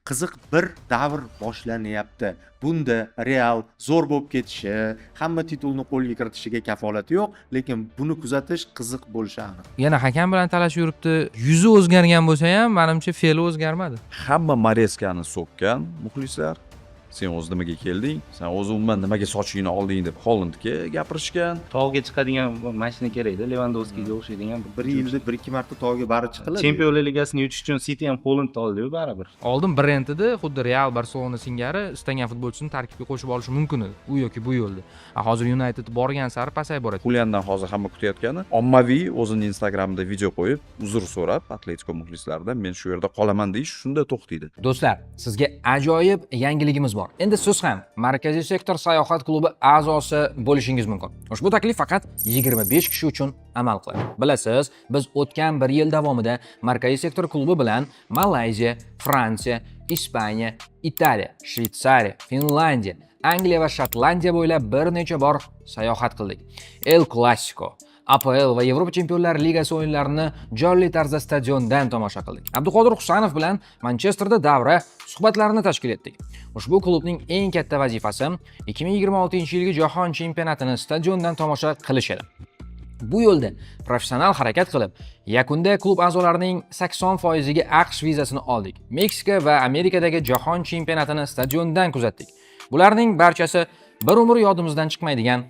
Qiziq bir davr boshlanyapti. Bunda Real zo'r bo'lib ketishi, hamma titulni qo'lga kiritishiga kafolati yo'q, lekin buni kuzatish qiziq bo'lishi aniq. Yana hakam bilan talashib yuribdi. Yuzi o'zgargan bo'lsa ham, menimcha fe'li o'zgarmadi. Hamma Mareskani so'kkan muxlislar. Sen o'zi nimaga kelding? Sen o'zi umuman nimaga sochingni olding deb Hollandga gapirishgan. Tog'ga chiqadigan mashina kerakda, Levandovskiga o'xshaydigan bir yilda bir ikki marta tog'ga bari chiqiladi. Chempionlar ligasini yutish uchun City ham Hollandni oldi-yu baribir. Oldin brend edi, xuddi Real, Barselona singari istagan futbolchisini tarkibga qo'shib olishi mumkin edi. U yoki bu yo'lda. Hozir United borgan sari pasayib boradi. Juliandan hozir hamma kutayotgani ommaviy o'zini Instagramida video qo'yib, uzr so'rab Atletico muxlislaridan men shu yerda qolaman deyish shunda to'xtaydi. Do'stlar, sizga ajoyib yangiligimiz bor. Endi siz ham Markaziy sektor sayohat klubi a'zosi bo'lishingiz mumkin. Ushbu taklif faqat 25 kishi uchun amal qiladi. Bilasiz, biz o'tgan bir yil davomida Markaziy sektor klubi bilan Malayziya, Fransiya, Ispaniya, Italiya, Shvetsariya, Finlandiya, Angliya va Shotlandiya bo'ylab bir necha bor sayohat qildik. El Clasico, APL va Yevropa Chempionlar Ligasi o'yinlarini jonli tarzda stadiondan tomosha qildik. Abduqodir Husanov bilan Manchesterda davra suhbatlarini tashkil etdik. Ushbu klubning eng katta vazifasi 2026-yilgi jahon chempionatini stadiondan tomosha qilish edi. Bu yo'lda professional harakat qilib, yakunda klub a'zolarining 80% ga AQSh vizasini oldik. Meksika va Amerikadagi jahon chempionatini stadiondan kuzatdik. Bularning barchasi bir umr yodimizdan chiqmaydigan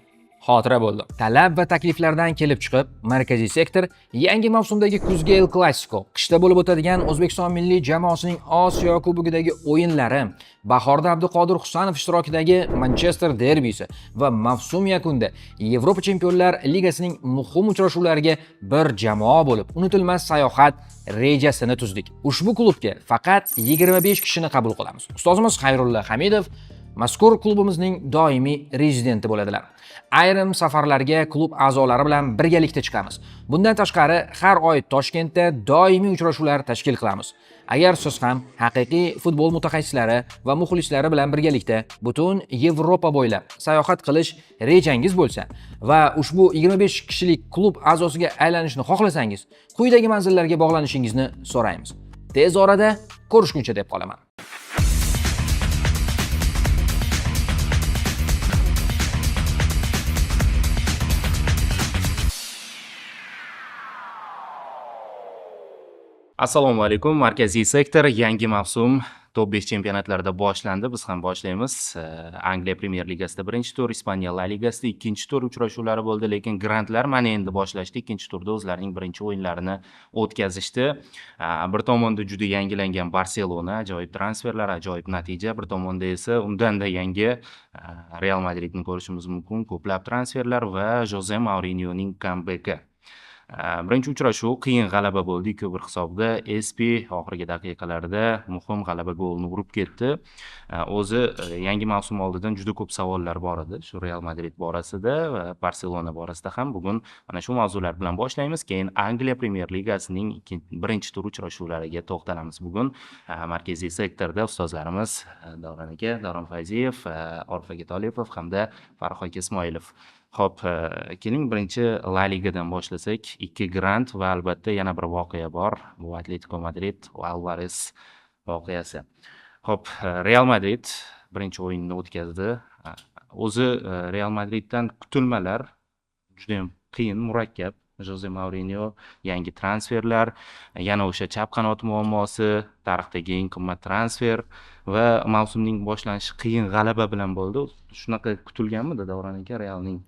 xotira bo'ldi. Talab va takliflardan kelib chiqib, Markaziy sektor yangi mavsumdagi kuzgi El Clasico, qishda bo'lib o'tadigan O'zbekiston milliy jamoasining Osiyo Kubogidagi o'yinlari, bahorda Abduqodir Husanov ishtirokidagi Manchester derbisi va mavsum yakunida Yevropa Chempionlar Ligasining muhim uchrashuvlariga bir jamoa bo'lib, unutilmas sayohat rejasini tuzdik. Ushbu klubga faqat 25 kishini qabul qilamiz. Ustozimiz Xayrulla Hamidov mazkur klubimizning doimiy rezidenti bo'ladilar. Ayrim safarlarga klub a'zolari bilan birgalikda chiqamiz. Bundan tashqari, har oy Toshkentda doimiy uchrashuvlar tashkil qilamiz. Agar siz ham haqiqiy futbol mutaxassislari va muxlislari bilan birgalikda butun Yevropa bo'ylab sayohat qilish rejangiz bo'lsa va ushbu 25 kishilik klub a'zosiga aylanishni xohlasangiz, quyidagi manzillarga bog'lanishingizni so'raymiz. Tez orada ko'rishguncha deb qolaman. Assalomu alaykum. Markaziy sektor yangi mavsum top 5 chempionatlarida boshlandi. Biz ham boshlaymiz. Angliya Premier Ligasida birinchi tur, Ispaniya La Ligasida ikkinchi tur uchrashuvlari bo'ldi, lekin grandlar mana endi boshlashdi. Ikkinchi turda o'zlarining birinchi o'yinlarini o'tkazishdi. Bir tomonda juda yangilangan Barselona, ajoyib transferlar, ajoyib natija, bir tomonda esa undanda yangi Real Madridni ko'rishimiz mumkin. Ko'plab transferlar va Jose Mourinyoning comeback'i. Birinchi uchrashuv qiyin g'alaba bo'ldi, 2-1 hisobida SP oxirgi daqiqalarda muhim g'alaba golini urib ketdi. O'zi yangi mavsum oldidan juda ko'p savollar bor edi shu Real Madrid borasida va Barselona borasida ham. Bugun mana shu mavzular bilan boshlaymiz. Keyin Angliya Premier Ligasining birinchi tur uchrashuvlariga to'xtalamiz. Bugun markaziy sektorda ustozlarimiz Davron aka, Davron Fayziyev, Orif aka Tolipov hamda Farruh aka Ismoilov. Xo'p, keling birinchi La Ligadan boshlasak. 2 grand va albatta yana bir voqea bor. Bu Atletico Madrid va Alvarez voqeasi. Xo'p, Real Madrid birinchi o'yinni o'tkazdi. O'zi Real Madriddan kutilmalar juda ham qiyin, murakkab. Jose Mourinho, yangi transferlar, yana o'sha chap qanot muammosi, tarixdagi eng qimmat transfer va mavsumning boshlanishi qiyin g'alaba bilan bo'ldi. Shunaqa kutilganmidi Davron aka Realning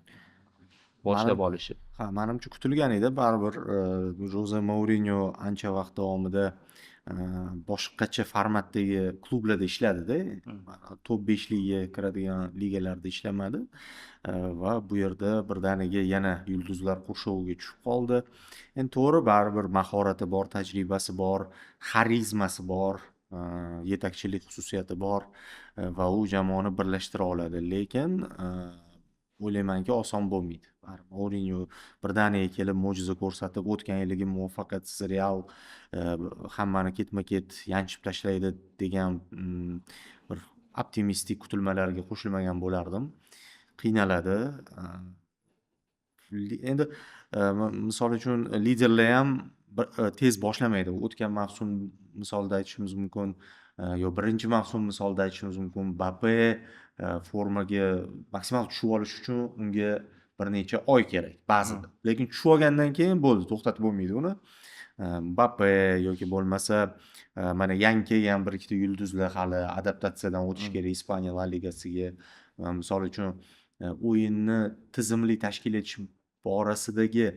boshlab olishi? Ha, menimcha kutilgan edi. Baribir Jose Mourinho ancha vaqt davomida boshqacha formatdagi klublarda ishladida. Top 5 ligaga kiradigan ligalarda ishlamadi va bu yerda birdaniga yana yulduzlar qurshoviga tushib qoldi. Endi to'g'ri, baribir mahorati bor, tajribasi bor, xarizmasi bor, yetakchilik xususiyati bor va u jamoani birlashtira oladi. Lekin o'ylaymanki, oson bo'lmaydi. Baribir Mourinho birdaniga kelib mo'jiza ko'rsatib, o'tgan yilgi muvaffaqiyatsiz Real hammani ketma-ket yanchib tashlaydi degan bir optimistik kutilmalarga qo'shilmagan bo'lardim. Qiynaladi. Endi misol uchun liderlar ham tez boshlamaydi. O'tgan mavsum misolida aytishimiz mumkin. Yo birinchi mavsum misolida aytishimiz mumkin, Mbappe formaga maksimal tushib olish uchun unga bir necha oy kerak ba'zida. Lekin tushib olgandan keyin bo'ldi, to'xtatib bo'lmaydi uni. Mbappe yoki bo'lmasa mana yangi kelgan bir ikkita yulduzlar hali adaptatsiyadan o'tish kerak Ispaniya La Ligasiga. Misol uchun, o'yinni tizimli tashkil etish borasidagi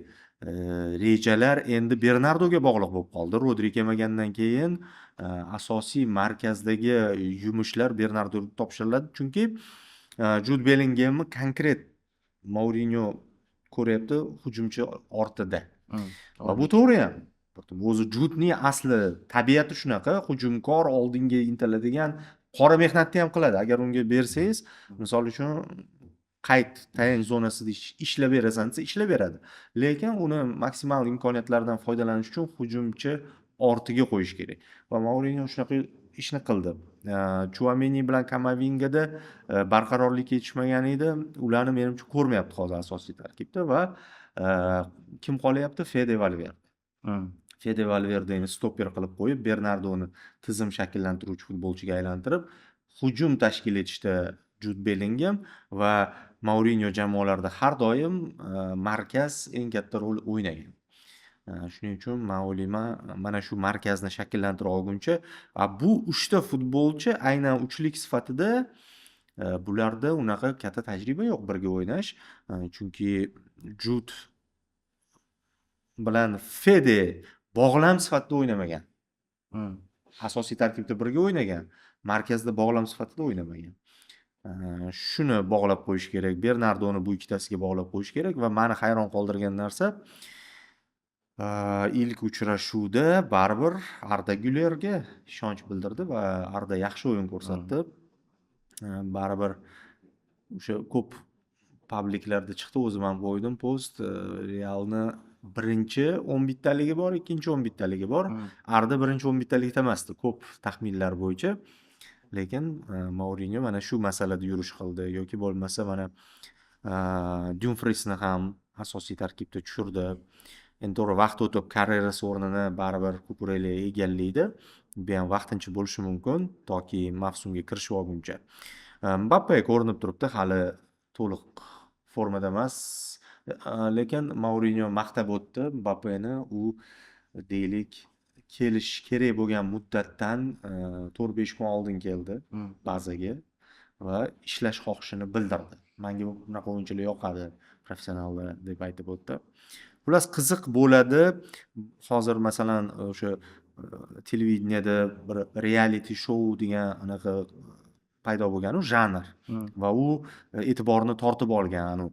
rejalar endi Bernardoga bog'liq bo'lib qoldi. Rodri kelmagandan keyin asosiy markazdagi yumushlar Bernardoga topshiriladi. Chunki Jud Bellingemni konkret Mourinyo ko'ryapti hujumchi ortida. Va bu to'g'ri ham. O'zi Judning asli tabiati shunaqa, hujumkor, oldinga intiladigan, qora mehnatni ham qiladi. Agar unga bersangiz, misol uchun, qayt tayanch zonasida ishlab berasan desa, ishlab beradi. Lekin uni maksimal imkoniyatlardan foydalanish uchun hujumchi ortiga qo'yish kerak. Va Mourinyo shunaqa ishni qildi. Chuameni bilan Kamavingada barqarorlik yetishmagan edi. Ularni menimcha ko'rmayapti hozir asosiy tarkibda va kim qolyapti? Fede Valverde. Fede Valverdeni stoper qilib qo'yib, Bernardoni tizim shakllantiruvchi futbolchiga aylantirib, hujum tashkil etishda Jud Bellingham va Mourinyo jamoalarida har doim markaz eng katta rol o'ynagan. Shuning uchun men o'ylayman, mana shu markazni shakllantira olguncha, bu uchta futbolchi aynan uchlik sifatida bularda unaqa katta tajriba yo'q birga o'ynash. Chunki Jud bilan Fede bog'lam sifatida o'ynamagan. Asosiy tarkibda birga o'ynagan, markazda bog'lam sifatida o'ynamagan. Shuni bog'lab qo'yish kerak. Bernardoni bu ikkitasiga bog'lab qo'yish kerak va meni hayron qoldirgan narsa, ilk uchrashuvda baribir Arda Gülerga ishonch bildirdi va Arda yaxshi o'yin ko'rsatdi. Baribir o'sha ko'p publiklarda chiqdi, o'zim ham qo'ydim post. Realni birinchi 11 taligi bor, ikkinchi 11 taligi bor. Arda birinchi 11 talikda emasdi ko'p taxminlar bo'yicha. Lekin Mourinyo mana shu masalada yurish qildi yoki bo'lmasa mana Dumfriesni ham asosiy tarkibda tushirdi. Endi to'g'ri, vaqt o'tib Karreras o'rnini baribir Kukurelya egallaydi. Bu ham vaqtincha bo'lishi mumkin toki mavsumga kirishib olguncha. Mbappe ko'rinib turibdi, hali to'liq formada emas. Lekin Mourinyo maqtab o'tdi Mbappeni. U deylik kelish kerak bo'lgan muddatdan 4-5 kun oldin keldi bazaga va ishlash xohishini bildirdi. Menga bunaqa o'yinchilar yoqadi, professionallar deb aytib o'tdi. Xullas, qiziq bo'ladi. Hozir masalan o'sha televideniyada bir reality show degan anaqa paydo bo'lgan, u janr va u e'tiborni tortib olgan, anu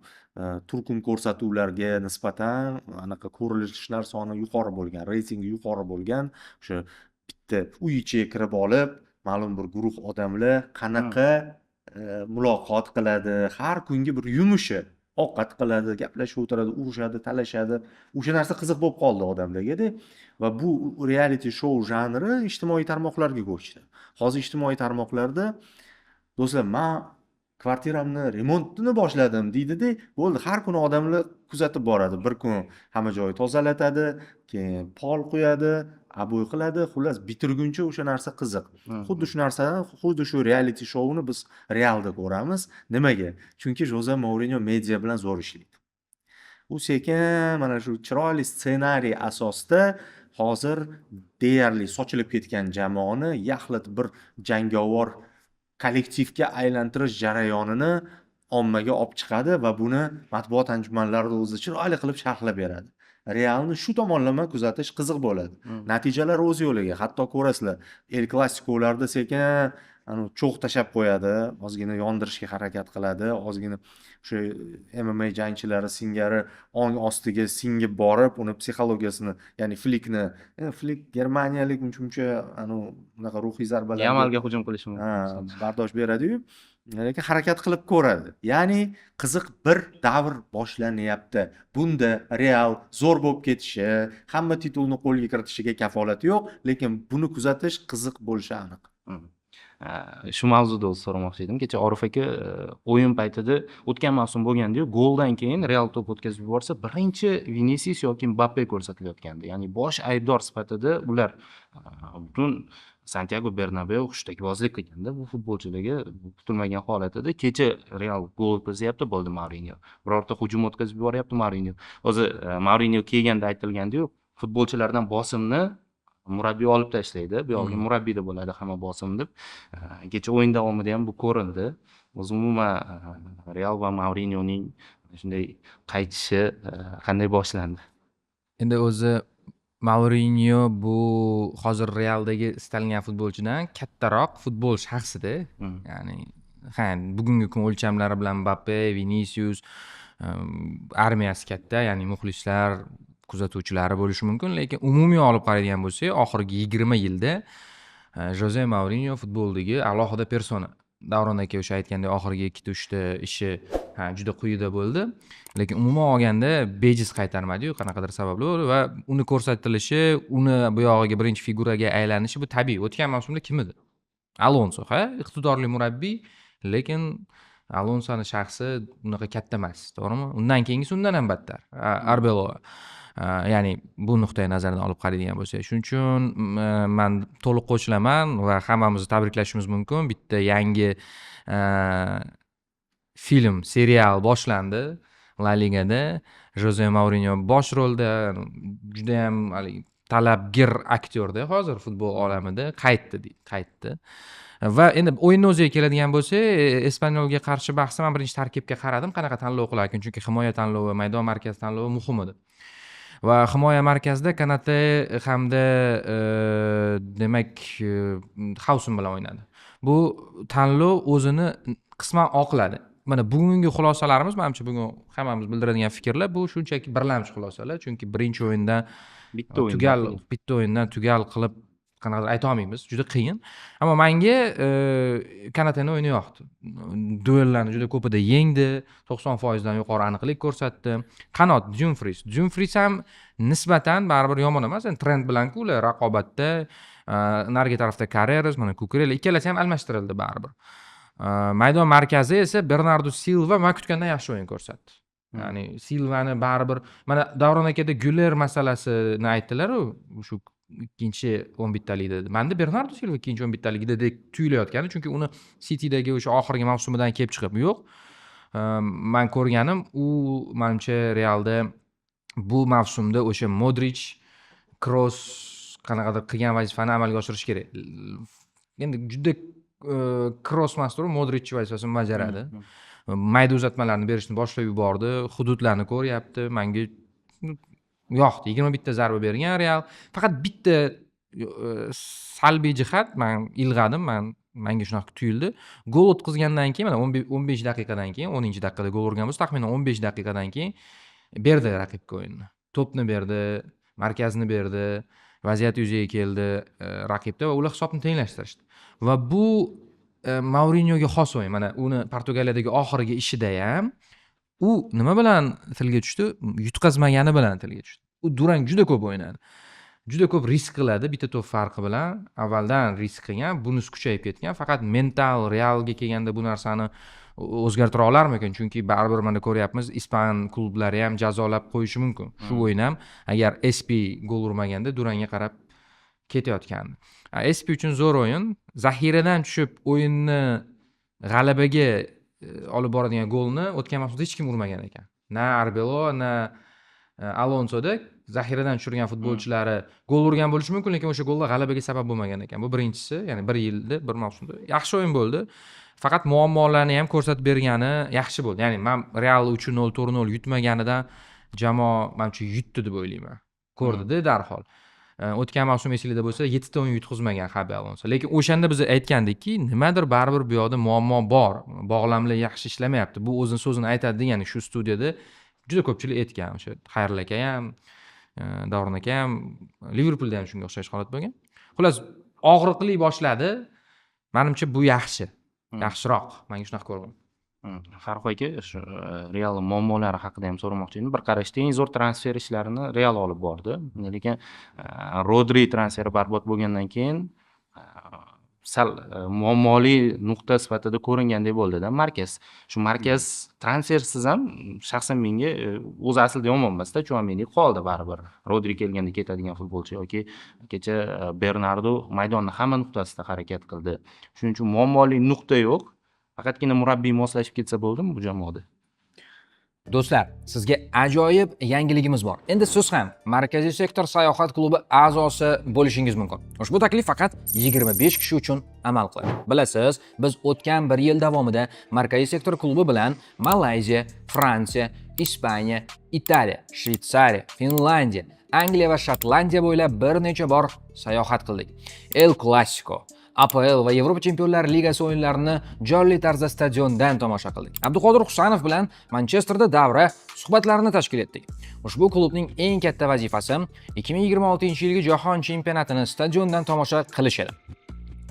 turkum ko'rsatuvlarga nisbatan anaqa ko'rilishlar soni yuqori bo'lgan, reytingi yuqori bo'lgan, o'sha bitta uy ichiga kirib olib, ma'lum bir guruh odamlar qanaqa muloqot qiladi, har kungi bir yumushi, ovqat qiladi, gaplashib o'tiradi, urushadi, talashadi. O'sha narsa qiziq bo'lib qoldi odamlarga-da va bu reality show janri ijtimoiy tarmoqlarga ko'chdi. Hozir ijtimoiy tarmoqlarda do'stlar, man kvartiramni remontini boshladim deydida, bo'ldi, har kuni odamlar kuzatib boradi. Bir kun hamma joyi tozalatadi, keyin pol qo'yadi, обой qiladi, xullas bitirguncha o'sha narsa qiziq. Xuddi shu narsani, xuddi shu reality showni biz Realda ko'ramiz. Nimaga? Chunki Joze Mourinyo media bilan zo'r ishlaydi. U sekin mana shu chiroyli ssenariy asosida hozir deyarli sochilib ketgan jamoani yaxlit bir jangovar kollektivga aylantirish jarayonini ommaga olib chiqadi va buni matbuot anjumanlarida o'zi chiroyli qilib sharhlab beradi. Realni shu tomonlama kuzatish qiziq bo'ladi. Natijalar o'z yo'liga. Hatto ko'rasizlar, El Klasikolarda sekin anavi cho'g' tashlab qo'yadi, ozgina yondirishga harakat qiladi, ozgina o'sha MMA jangchilari singari ong ostiga singib borib, uni psixologiyasini, ya'ni Flikni, Flik germaniyalik uncha-muncha anavi unaqa ruhiy zarbalarga Yamalga hujum qilishi mumkin. Ha, bardosh beradi-yu, lekin harakat qilib ko'radi. Ya'ni qiziq bir davr boshlanyapti. Bunda Real zo'r bo'lib ketishi, hamma titulni qo'lga kiritishiga kafolat yo'q, lekin buni kuzatish qiziq bo'lishi aniq. Shu mavzuda o'zi so'ramoqchi edim. Kecha Orif aka o'yin paytida o'tgan mavsum bo'lganda-yu, goldan keyin Real to'p o'tkazib yuborsa, birinchi Vinisius yoki Mbappe ko'rsatilayotgandi. Ya'ni bosh aybdor sifatida ular butun Santiago Bernabeu hushtakbozlik qilganda bu futbolchilarga kutilmagan holatida kecha Real gol o'tkazyapti, bo'ldi Mourinyo. Birorta hujum o'tkazib yuboryapti Mourinyo. O'zi Mourinyo kelganda aytilgandi-yu, futbolchilardan bosimni murabbiy olib tashlaydi. Bu yog'iga murabbiyda bo'ladi hamma bosim deb. Kecha o'yin davomida ham bu ko'rindi. O'zi umuman Real va Mourinyoning shunday qaytishi qanday boshlandi? Endi o'zi Mourinyo bu hozir Realdagi istalgan futbolchidan kattaroq futbol shaxsida. Ya'ni ha, bugungi kun o'lchamlari bilan Mbappe, Vinisius armiyasi katta, ya'ni muxlislar, kuzatuvchilari bo'lishi mumkin, lekin umumiy olib qaraydigan bo'lsak, oxirgi 20 yilda Joze Mourinyo futboldagi alohida persona. Davron aka o'sha aytgandek oxirgi ikkita uchta ishi ha, juda quyida bo'ldi. Lekin umuman olganda bejiz qaytarmadi-yu, qanaqadir sabablar va uni ko'rsatilishi, uni bu yog'iga birinchi figuraga aylanishi bu tabiiy. O'tgan mavsumda kim edi? Alonso, ha, iqtidorli murabbiy, lekin Alonsoni shaxsi unaqa katta emas, to'g'rimi? Undan keyingisi undan ham battar. Arbeloa. Ya'ni bu nuqtai nazardan olib qaraydigan bo'lsak, shuning uchun man to'liq qo'shilaman va hammamizni tabriklashimiz mumkin. Bitta yangi film, serial boshlandi La Ligada. Joze Mourinyo bosh rolda, judayam haligi talabgir aktyorda hozir futbol olamida qaytdi deydi, qaytdi. Va endi o'yinni o'ziga keladigan bo'lsak, Espanyolga qarshi bahsda man birinchi tarkibga qaradim, qanaqa tanlov qilar ekan, chunki himoya tanlovi, maydon markazi tanlovi muhim edi. Va himoya markazida Kanate hamda demak Hausen bilan o'ynadi. Bu tanlov o'zini qisman oqladi. Mana bugungi xulosalarimiz, manimcha bugun hammamiz bildiradigan fikrlar bu shunchaki birlamchi xulosalar, chunki birinchi o'yindan bitta o'yindan tugal bitta o'yindan tugal qilib qanaqadir ayta olmaymiz, juda qiyin. Ammo menga Kanateni o'yini yoqdi. Duellarni juda ko'pida yengdi, 90% dan yuqori aniqlik ko'rsatdi. Qanot Dumfries. Dumfries ham nisbatan baribir yomon emas. Endi Trent bilan-ku ular raqobatda, narigi tarafda Carreras, mana Kukurela ikkalasi ham almashtirildi baribir. Maydon markazi esa Bernardo Silva man kutgandan yaxshi o'yin ko'rsatdi. Ya'ni Silvani baribir mana Davron akada Guler masalasini aytdilar-u, shu ikkinchi 11 talikda. Menda Bernardo Silva ikkinchi 11 taligida deb tuyulayotgandi, chunki uni City'dagi o'sha oxirgi mavsumidan kelib chiqib yo'q. Man ko'rganim, u manimcha Realda bu mavsumda o'sha Modric, Kroos qanaqadir qilgan vazifani amalga oshirish kerak. Endi juda Kroos emas turib, Modric vazifasini bajaradi. Mayda uzatmalarni berishni boshlab yubordi, hududlarni ko'ryapti. Menga yoqdi. 21 ta zarba bergan Real. Faqat bitta salbiy jihat man ilg'adim, menga shunaqa tuyuldi. Gol o'tkazgandan keyin mana 15 daqiqadan keyin, 10-daqiqada gol urgan bo'lsa, taxminan 15 daqiqadan keyin berdi raqibga o'yinni. To'pni berdi, markazni berdi, vaziyat yuzaga keldi raqibda va ular hisobni tenglashtirishdi. Va bu Mourinyoga xos o'yin. Mana uni Portugaliyadagi oxirgi ishida ham u nima bilan tilga tushdi? Yutqazmagani bilan tilga tushdi. U durang juda ko'p o'ynadi. Juda ko'p risk qiladi, bitta to'p farqi bilan. Avvaldan risk qilgan, bunisi kuchayib ketgan. Faqat mental Realga kelganda bu narsani o'zgartira olarmikin? Chunki baribir mana ko'ryapmiz, ispan klublari ham jazolab qo'yishi mumkin. Shu o'yin ham agar SP gol urmaganda durangga qarab ketayotgandi. SP uchun zo'r o'yin. Zaxiradan tushib o'yinni g'alabaga olib boradigan golni o'tgan mavsumda hech kim urmagan ekan. Na Arbeloa, na Alonsoda zaxiradan tushirgan futbolchilari gol urgan bo'lishi mumkin, lekin o'sha gollar g'alabaga sabab bo'lmagan ekan. Bu birinchisi, ya'ni bir yilda, bir mavsumda yaxshi o'yin bo'ldi. Faqat muammolarni ham ko'rsatib bergani yaxshi bo'ldi. Ya'ni men Real 3-0, 4-0 yutmaganidan jamoa manimcha yutdi deb o'ylayman. Ko'rdida darhol. O'tgan mavsum esingizda bo'lsa, 7 ta o'yin yutqizmagan Xabi Alonso. Lekin o'shanda biz aytgandikki, nimadir baribir bu yoqda muammo bor. Bog'lamlar yaxshi ishlamayapti. Bu o'zini so'zini aytadi degani shu studiyada juda ko'pchilik aytgan. O'sha Xayrul aka ham, Davron aka ham, Liverpulda ham shunga o'xshash holat bo'lgan. Xullas, og'riqli boshladi. Menimcha bu yaxshi. Yaxshiroq. Menga shunaqa ko'rindi. Farruh aka, shu Real muammolari haqida ham so'ramoqchi edim. Bir qarashda eng zo'r transfer ishlarini Real olib bordi. Lekin Rodri transferi barbod bo'lgandan keyin Sal muammoli nuqta sifatida ko'ringandek bo'ldi-da markaz. Shu markaz transfersiz ham shaxsan menga o'zi aslida yomon emasda, Chuameni qoldi baribir. Rodri kelganda ketadigan futbolchi yoki kecha Bernardo maydonni hamma nuqtasida harakat qildi. Shuning uchun muammoli nuqta yo'q. Faqatgina murabbiy moslashib ketsa bo'ldimi bu jamoada? Do'stlar, sizga ajoyib yangiligimiz bor. Endi siz ham Markaziy sektor sayohat klubi a'zosi bo'lishingiz mumkin. Ushbu taklif faqat 25 kishi uchun amal qiladi. Bilasiz, biz o'tgan bir yil davomida Markaziy sektor klubi bilan Malayziya, Fransiya, Ispaniya, Italiya, Shvetsariya, Finlandiya, Angliya va Shotlandiya bo'ylab bir necha bor sayohat qildik. El Clasico, APL va Yevropa Chempionlar Ligasi o'yinlarini jonli tarzda stadiondan tomosha qildik. Abduqodir Husanov bilan Manchesterda davra suhbatlarini tashkil etdik. Ushbu klubning eng katta vazifasi 2026-yilgi Jahon chempionatini stadiondan tomosha qilish edi.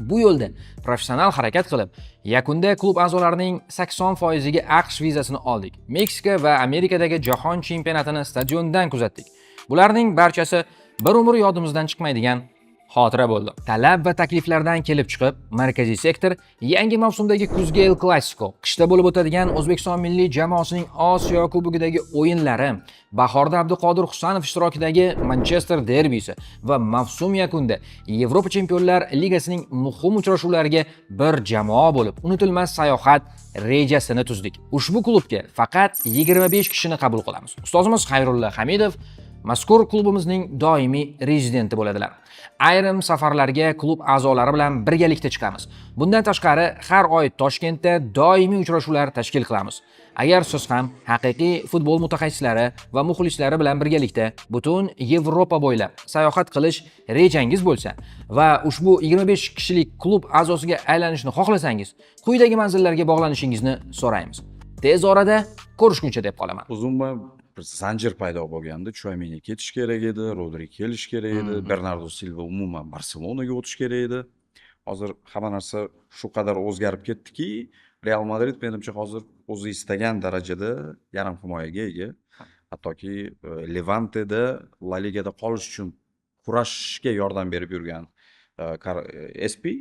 Bu yo'lda professional harakat qilib, yakunda klub a'zolarining 80% ga AQSh vizasini oldik. Meksika va Amerikadagi Jahon chempionatini stadiondan kuzatdik. Bularning barchasi bir umr yodimizdan chiqmaydigan xotira bo'ldi. Talab va takliflardan kelib chiqib, Markaziy sektor yangi mavsumdagi kuzgi El Clasico, qishda bo'lib o'tadigan O'zbekiston milliy jamoasining Osiyo Kubogidagi o'yinlari, bahorda Abduqodir Husanov ishtirokidagi Manchester derbisi va mavsum yakunida Yevropa Chempionlar Ligasining muhim uchrashuvlariga bir jamoa bo'lib, unutilmas sayohat rejasini tuzdik. Ushbu klubga faqat 25 kishini qabul qilamiz. Ustozimiz Xayrulla Hamidov mazkur klubimizning doimiy rezidenti bo'ladilar. Ayrim safarlarga klub a'zolari bilan birgalikda chiqamiz. Bundan tashqari, har oy Toshkentda doimiy uchrashuvlar tashkil qilamiz. Agar siz ham haqiqiy futbol mutaxassislari va muxlislari bilan birgalikda butun Yevropa bo'ylab sayohat qilish rejangiz bo'lsa va ushbu 25 kishilik klub a'zosiga aylanishni xohlasangiz, quyidagi manzillarga bog'lanishingizni so'raymiz. Tez orada ko'rishguncha deb qolaman. O'zi umuman bir zanjir paydo bo'lgandi. Chuameni ketish kerak edi, Rodri kelish kerak edi, Bernardo Silva umuman Barselonaga o'tish kerak edi. Hozir hamma narsa shu qadar o'zgarib ketdiki, Real Madrid menimcha hozir o'zi istagan darajada yarim himoyaga ega. Hattoki Levanteda La Ligada qolish uchun kurashishga yordam berib yurgan Espi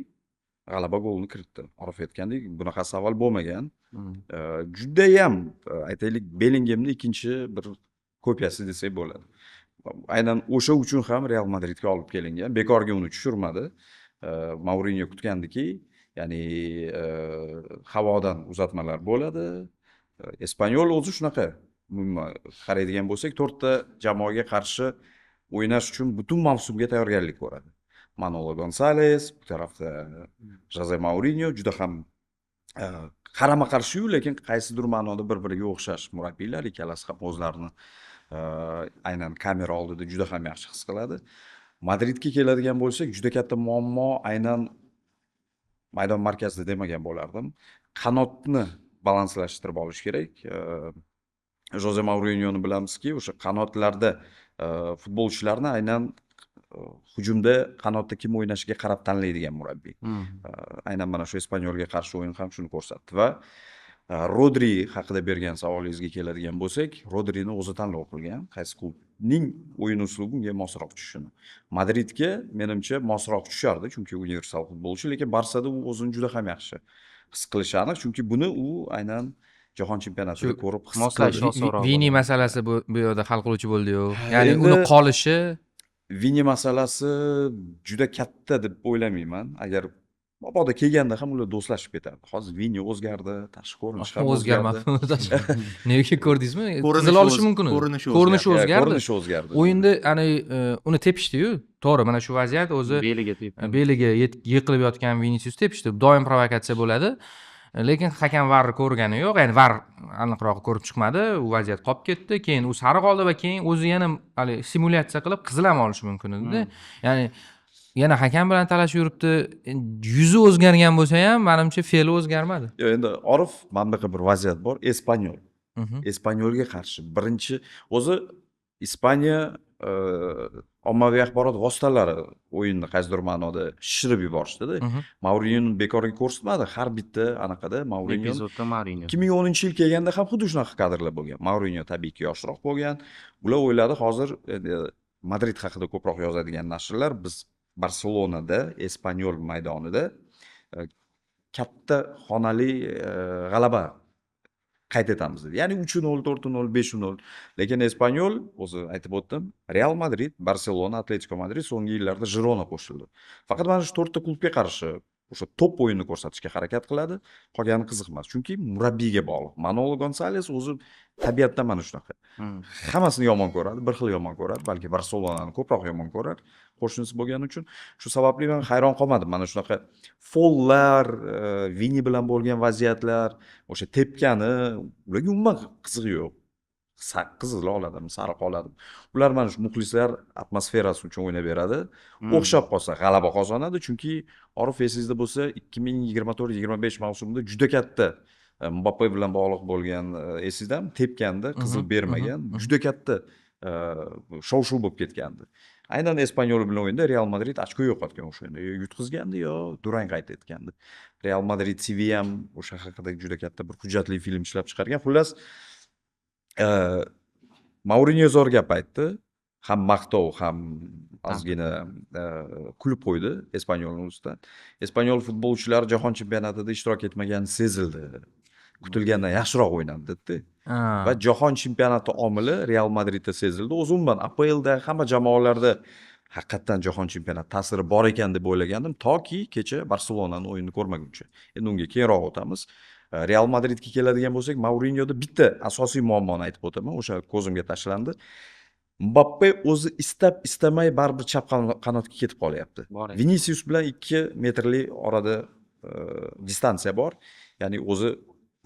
g'alaba golini kiritdi. Orif aytgandek, bunaqasi avval bo'lmagan. Judayam aytaylik, Bellingemni ikkinchi bir kopiyasi desak bo'ladi. Aynan o'sha uchun ham Real Madridga olib kelingan. Bekorga uni tushirmadi. Mourinyo kutgandiki, ya'ni havodan uzatmalar bo'ladi. Espanyol o'zi shunaqa. Umuman qaraydigan bo'lsak, to'rtta jamoaga qarshi o'ynash uchun butun mavsumga tayyorgarlik ko'radi. Manolo Gonzales, bu tarafda Joze Mourinyo juda ham qarama-qarshiyu, lekin qaysidir ma'noda bir-biriga o'xshash murabbiylar, ikkalasi ham o'zlarini aynan kamera oldida juda ham yaxshi his qiladi. Madridga keladigan bo'lsak, juda katta muammo aynan maydon markazida demagan bo'lardim. Qanotni balanslashtirib olish kerak. Joze Mourinyoni bilamizki, o'sha qanotlarda futbolchilarni aynan hujumda qanotda kim o'ynashiga qarab tanlaydigan murabbiy. Aynan mana shu Espanyolga qarshi o'yin ham shuni ko'rsatdi va Rodri haqida bergan savolingizga keladigan bo'lsak, Rodrini o'zi tanlov qilgan, qaysi klubning o'yin uslubi unga mosroq tushishini. Madridga menimcha mosroq tushardi, chunki universal futbolchi, lekin Barsada u o'zini juda ham yaxshi his qilishi aniq, chunki buni u aynan Jahon chempionatida Shu ko'rib his moslashish qildi. Osonroq Vini bo'ladi. masalasi bu yerda hal qiluvchi bo'ldi-yu. Ya'ni Endi uni qolishi. Vini masalasi juda katta deb o'ylamayman. Agar mabodo kelganda ham ular do'stlashib ketadi. Hozir Vini o'zgardi, tashqi ko'rinishi ham O'zgarmadi. o'zgardi. Nega, ko'rdingizmi? Ko'rinishi Qizil olishi mumkin edi. Ko'rinishi Ko'rinishi o'zgardi. o'zgardi. Ko'rinishi o'zgardi. O'yinda ani uni tepishdi-yu. To'g'ri, mana shu vaziyat o'zi Beliga tepdi. Beliga yiqilib yotgan Vinicius tepishdi. Doim provokatsiya bo'ladi. Lekin hakam VAR ko'rgani yo'q. Ya'ni VAR aniqroq ko'rib chiqmadi. U vaziyat qolib ketdi. Keyin u sariq oldi va keyin o'zi yana hali simulyatsiya qilib qizil ham olishi mumkin edi. Ya'ni yana hakam bilan talashib yuribdi. Yuzi o'zgargan bo'lsa ham, manimcha fe'li o'zgarmadi. Yo'q, endi Orif, mana bunaqa bir vaziyat bor. Espanyol. Espanyolga qarshi birinchi o'zi Ispaniya ommaviy axborot vositalari o'yinni qaysidir ma'noda shishirib yuborishdida. Mourinyo bekorga ko'rsatmadi. Har bitta anaqada Mourinyo Epizodda Mourinyo. 2010-yil kelganda ham xuddi shunaqa kadrlar bo'lgan. Mourinyo tabiiyki yoshroq bo'lgan. Ular o'yladi, hozir endi Madrid haqida ko'proq yozadigan nashrlar, biz Barselonada, Espanyol maydonida Katta xonali g'alaba qayd etamiz dedi. Ya'ni 3-0, 4-0, 5-0. Lekin Espanyol, o'zi aytib o'tdim, Real Madrid, Barselona, Atletiko Madrid, so'nggi yillarda Girona qo'shildi. Faqat mana shu to'rtta klubga qarshi o'sha top o'yinni ko'rsatishga harakat qiladi. Qolgani qiziq emas. Chunki murabbiyga bog'liq. Manolo Gonzales o'zi tabiatdan mana shunaqa. Hammasini yomon ko'radi, bir xil yomon ko'radi, balki Barselonani ko'proq yomon ko'rar qo'shnisi bo'lgani uchun. Shu sababli men hayron qolmadim. Mana shunaqa follar, Vini bilan bo'lgan vaziyatlar, o'sha tepkani, ularga umuman qizig'i yo'q. Qizil oladimi, sariq oladimi. Ular mana shu muxlislar atmosferasi uchun o'ynab beradi. O'xshab qolsa g'alaba qozonadi, chunki Orif, esingizda bo'lsa, 2024-25 mavsumida juda katta Mbappe bilan bog'liq bo'lgan, esingizdami? Tepganda qizil bermagan, juda katta shov-shuv bo'lib ketgandi. Aynan Espanyol bilan o'yinda Real Madrid ochko yo'qotgan o'sha o'yinda. Yo yutqizgandi, yo durang qayd etgandi. Real Madrid TV ham o'sha haqida juda katta bir hujjatli film ishlab chiqargan. Xullas, Mourinyo zo'r gap aytdi. Ham maqtov, ham ozgina kulib qo'ydi Espanyolning ustidan. Espanyol futbolchilari jahon chempionatida ishtirok etmagani sezildi. Kutilgandan yaxshiroq o'ynadi, dedi. Va jahon chempionati omili Real Madridda sezildi. O'zi umuman APLda hamma jamoalarda haqiqatdan jahon chempionati ta'siri bor ekan deb o'ylagandim, toki kecha Barselonani o'yinini ko'rmaguncha. Endi unga keyinroq o'tamiz. Real Madridga keladigan bo'lsak, Mourinyoda bitta asosiy muammoni aytib o'taman, o'sha ko'zimga tashlandi. Mbappe o'zi istab istamay baribir chap qanotga ketib qolyapti. Bor ekan. Vinicius bilan 2 metrli orada distansiya bor. Ya'ni o'zi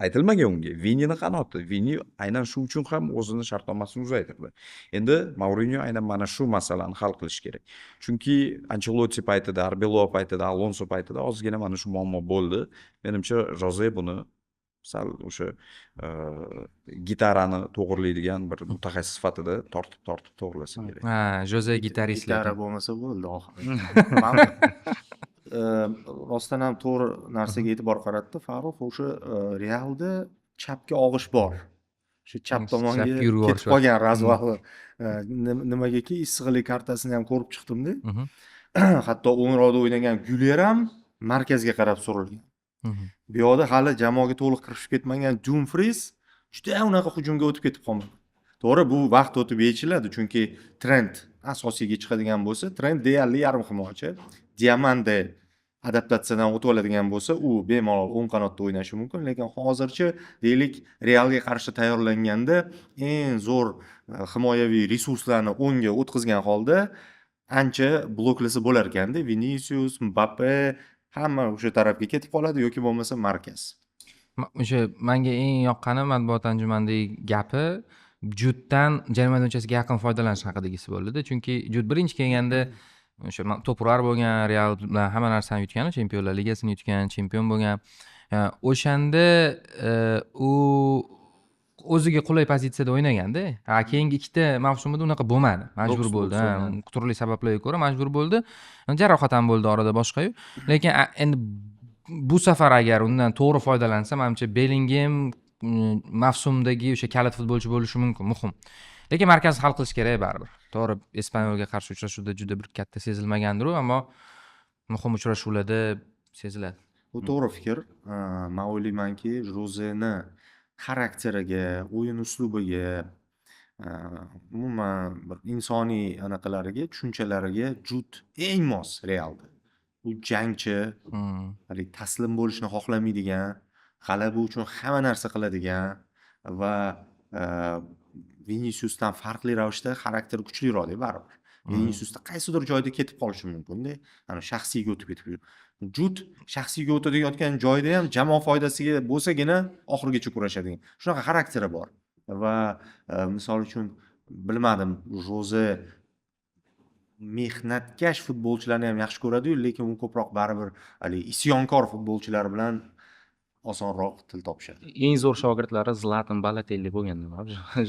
aytilmagan unga. Vinini qanoti. Vini aynan shu uchun ham o'zini shartnomasini uzaytirdi. Endi Mourinyo aynan mana shu masalani hal qilish kerak. Chunki Ancelotti paytida, Arbeloa paytida, Alonso paytida ozgina mana shu muammo bo'ldi. Menimcha Joze buni sal o'sha gitarani to'g'irlaydigan bir mutaxassis sifatida tortib tortib to'g'irlasa kerak. Ha, Joze gitarist Gitara lekin. bo'lmasa bo'ldi oxiri. Rostdan ham to'g'ri narsaga e'tibor qaratdi Farruh. O'sha Realda chapga og'ish bor. O'sha chap tomonga Chapga yurib ketib yuborish bor. qolgan развал. Nimagaki issiqlik kartasini ham ko'rib chiqdimda. Hatto o'ngroqda o'ynagan Guler ham markazga qarab surilgan. Bu yoqda hali jamoaga to'liq kirishib ketmagan Dumfries juda unaqa hujumga o'tib ketib qolmadi. To'g'ri, bu vaqt o'tib yechiladi, chunki Trent asosiyga chiqadigan bo'lsa, Trent deyarli yarim himoyachi. Diamande adaptatsiyadan o'tib oladigan bo'lsa, u bemalol o'ng qanotda o'ynashi mumkin, lekin hozircha, deylik, Realga qarshi tayyorlanganda eng zo'r himoyaviy resurslarni o'ngga o'tkazgan holda ancha bloklasa bo'lar ekanda. Vinicius, Mbappe hamma o'sha tarafga ketib qoladi yoki bo'lmasa markaz. O'sha menga eng yoqqani matbuot anjumanidagi gapi Juddan jarima maydonchasiga yaqin foydalanish haqidagisi bo'ldida. Chunki Jud birinchi kelganda o'sha to'p urar bo'lgan, Real bilan hamma narsani yutgan, Chempionlar Ligasini yutgan, chempion bo'lgan. O'shanda u o'ziga qulay pozitsiyada o'ynaganda. Ha, keyingi ikkita mavsumida unaqa bo'lmadi. Majbur Boks bo'ldi. boks Ha, o'ynadi. turli sabablarga ko'ra majbur bo'ldi. Jarohat ham bo'ldi orada boshqayu. Lekin endi bu safar agar undan to'g'ri foydalansa, manimcha Bellingham mavsumdagi o'sha kalit futbolchi bo'lishi mumkin, muhim. Lekin markaz hal qilish kerak baribir. To'g'ri, Espanyolga qarshi uchrashuvda juda bir katta sezilmagandir u, ammo muhim uchrashuvlarda seziladi. Bu to'g'ri fikr. Man o'ylaymanki, Jozeni xarakteriga, o'yin uslubiga, umuman bir insoniy anaqalariga, tushunchalariga Jud eng mos Realda. U jangchi, haligi taslim bo'lishni xohlamaydigan, g'alaba uchun hamma narsa qiladigan va Viniciusdan farqli ravishda xarakteri kuchliroqda baribir. Viniciusda qaysidir joyda ketib qolishi mumkin-da. Ana shaxsiyga o'tib ketib. Jud shaxsiyga o'tayotgan joyda ham jamoa foydasiga bo'lsagina oxirigacha kurashadigan. Shunaqa xarakteri bor. Va misol uchun, bilmadim, Joze mehnatkash futbolchilarni ham yaxshi ko'radi-yu, lekin u ko'proq baribir haligi isyonkor futbolchilar bilan osonroq til topishadi. Eng zo'r shogirdlari Zlatan, Balotelli bo'lgan.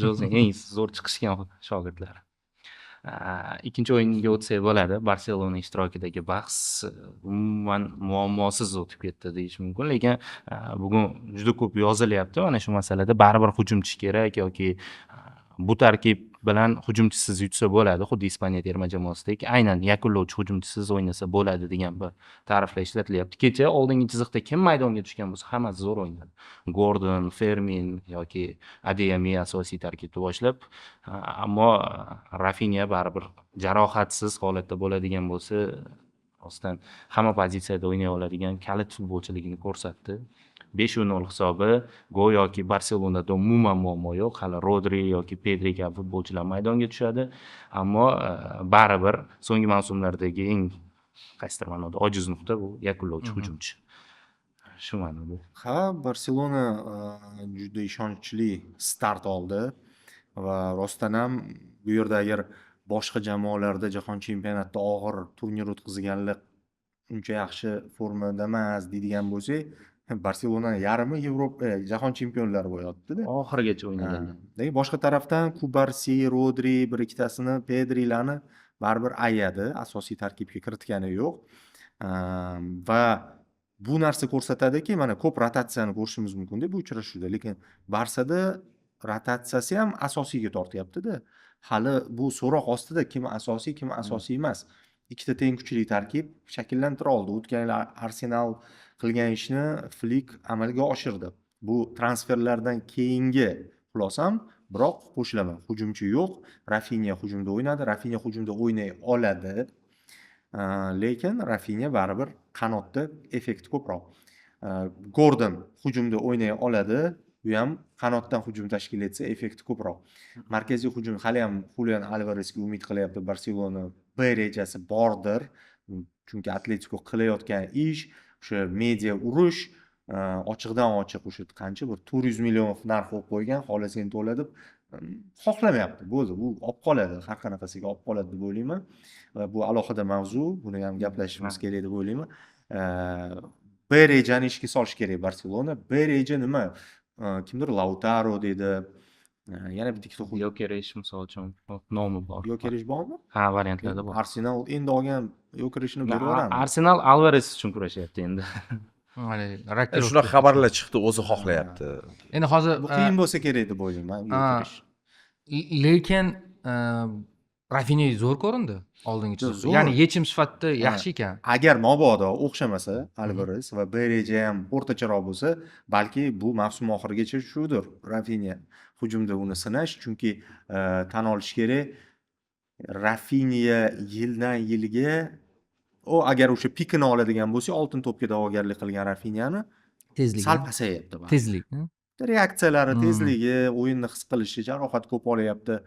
Joze eng zo'r chiqishgan shogirdlari. Ikkinchi o'yinga o'tsak bo'ladi. Barselona ishtirokidagi bahs umuman muammosiz o'tib ketdi deyish mumkin, lekin bugun juda ko'p yozilyapti mana shu masalada, baribir hujumchi kerak yoki Bu tarkib bilan hujumchisiz yutsa bo'ladi, xuddi Ispaniya terma jamoasidek, aynan yakunlovchi hujumchisiz o'ynasa bo'ladi degan bir ta'riflar ishlatilyapti. Kecha oldingi chiziqda kim maydonga tushgan bo'lsa, hammasi zo'r o'ynadi. Gordon, Fermin yoki Adeyemi asosiy tarkibda boshlab, ammo Rafinya baribir jarohatsiz holatda bo'ladigan bo'lsa, rostdan hamma pozitsiyada o'ynay oladigan kalit futbolchiligini ko'rsatdi. 5-0 hisobi, go'yoki Barselonada umuman muammo yo'q. Hali Rodri yoki Pedri kabi futbolchilar maydonga tushadi, ammo baribir so'nggi mavsumlardagi eng qaysidir ma'noda ojiz nuqta bu yakunlovchi hujumchi. Shu ma'noda. Ha, Barselona juda ishonchli start oldi va rostdan ham bu yerda agar boshqa jamoalarda jahon chempionatida og'ir turnir o'tkazganlar uncha yaxshi formada emas deydigan bo'lsak, Barselona yarmi Yevropa jahon chempionlari bo'lyapti-da. Oxirigacha o'ynaganlar. Lekin boshqa tarafdan Kubarsi, Rodri bir ikkitasini, Pedrilarni baribir ayadi, asosiy tarkibga kiritgani yo'q. Va bu narsa ko'rsatadiki, mana ko'p rotatsiyani ko'rishimiz mumkin-da bu uchrashuvda, lekin Barsada rotatsiyasi ham asosiyga tortyapti-da. Hali bu so'roq ostida, kim asosiy, kim asosiy emas. Ikkita teng kuchli tarkib shakllantira oldi. O'tgan yil Arsenal qilgan ishni Flik amalga oshirdi. Bu transferlardan keyingi xulosam, biroq qo'shilaman. Hujumchi yo'q. Rafinya hujumda o'ynadi. Rafinya hujumda o'ynay oladi. Lekin Rafinya baribir qanotda effekti ko'proq. Gordon hujumda o'ynay oladi. U ham qanotdan hujum tashkil etsa effekti ko'proq. Markaziy hujum hali ham Julian Alvaresga umid qilyapti Barselona. B rejasi bordir. Chunki Atletico qilayotgan ish o'sha media urush, ochiqdan ochiq o'sha qancha bir 400 million narx qo'yib qo'ygan, xohlasang to'la deb xohlamayapti. Bo'ldi, u olib qoladi, har qanaqasiga olib qoladi deb o'ylayman. Va bu alohida mavzu, buni ham gaplashishimiz kerak deb o'ylayman. B rejani ishga solish kerak Barselona. B reja nima? Kimdir Lautaro dedi. Yana bitta ikkita Yokeresh misol uchun nomi bor. Yokeresh bormi? Ha, variantlarda bor. Arsenal endi olgan Yokereshni berib yuborami? Arsenal Alvarez uchun kurashyapti endi. Shunaqa xabarlar chiqdi, o'zi xohlayapti. Endi hozir bu qiyin bo'lsa kerak deb o'ylayman, Yokeresh. Lekin Rafinya zo'r ko'rindi oldingi chiziqda. Ya'ni yechim sifatida yaxshi ekan. Agar mabodo o'xshamasa Alvarez va B reja ham o'rtacharoq bo'lsa, balki bu mavsum oxirigacha shudir Rafinya hujumda uni sinash, chunki tan olish kerak, Rafinya yildan yilga u agar o'sha pikini oladigan bo'lsa, oltin to'pga da'vogarlik qilgan Rafinyani tezligi sal pasayapti. Tezlik. Reaksiyalari, tezligi, o'yinni his qilishi, jarohat ko'p olyapti.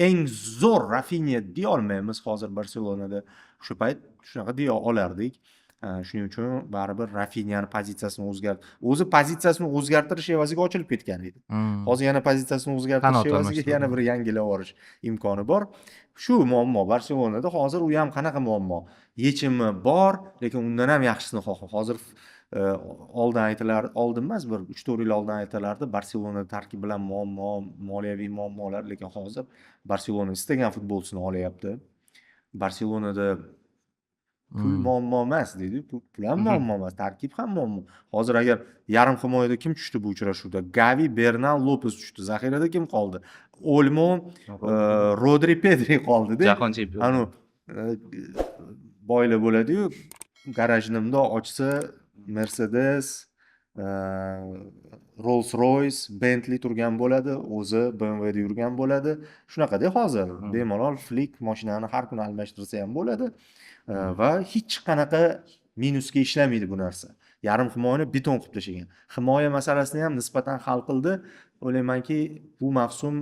Eng zo'r Rafinya deya olmaymiz hozir Barselonada. O'sha payt shunaqa deya olardik. Shuning uchun baribir Rafinyani pozitsiyasini o'zi pozitsiyasini o'zgartirish evaziga ochilib ketgan edi. Hozir yana pozitsiyasini o'zgartirish evaziga yana bir yangilab yuborish imkoni bor. Shu muammo Barselonada hozir, u ham qanaqa muammo? Yechimi bor, lekin undan ham yaxshisini xohla. Hozir oldin aytilar, oldin emas, bir 3-4 yil oldin aytilardi, Barselona tarkib bilan muammo, moliyaviy muammolar, lekin hozir Barselona istagan futbolchisini olyapti. Barselonada pul muammo emas deydi, pul ham muammo emas, tarkib ham muammo. Hozir agar yarim himoyada kim tushdi bu uchrashuvda? Gavi, Bernal, Lopez tushdi. Zaxirada kim qoldi? Olmo, Rodri, Pedri qoldi-da. Jahon chempioni. Anu boylar bo'ladi-yu, garajni bundoq ochsa Mercedes, Rolls Royce, Bentley turgan bo'ladi, o'zi BMWda yurgan bo'ladi. Shunaqada hozir bemalol Flick mashinani har kuni almashtirsa ham bo'ladi va hech qanaqa minusga ishlamaydi bu narsa. Yarim himoyani beton qilib tashlagan. Himoya masalasini ham nisbatan hal qildi. O'ylaymanki, bu mavsum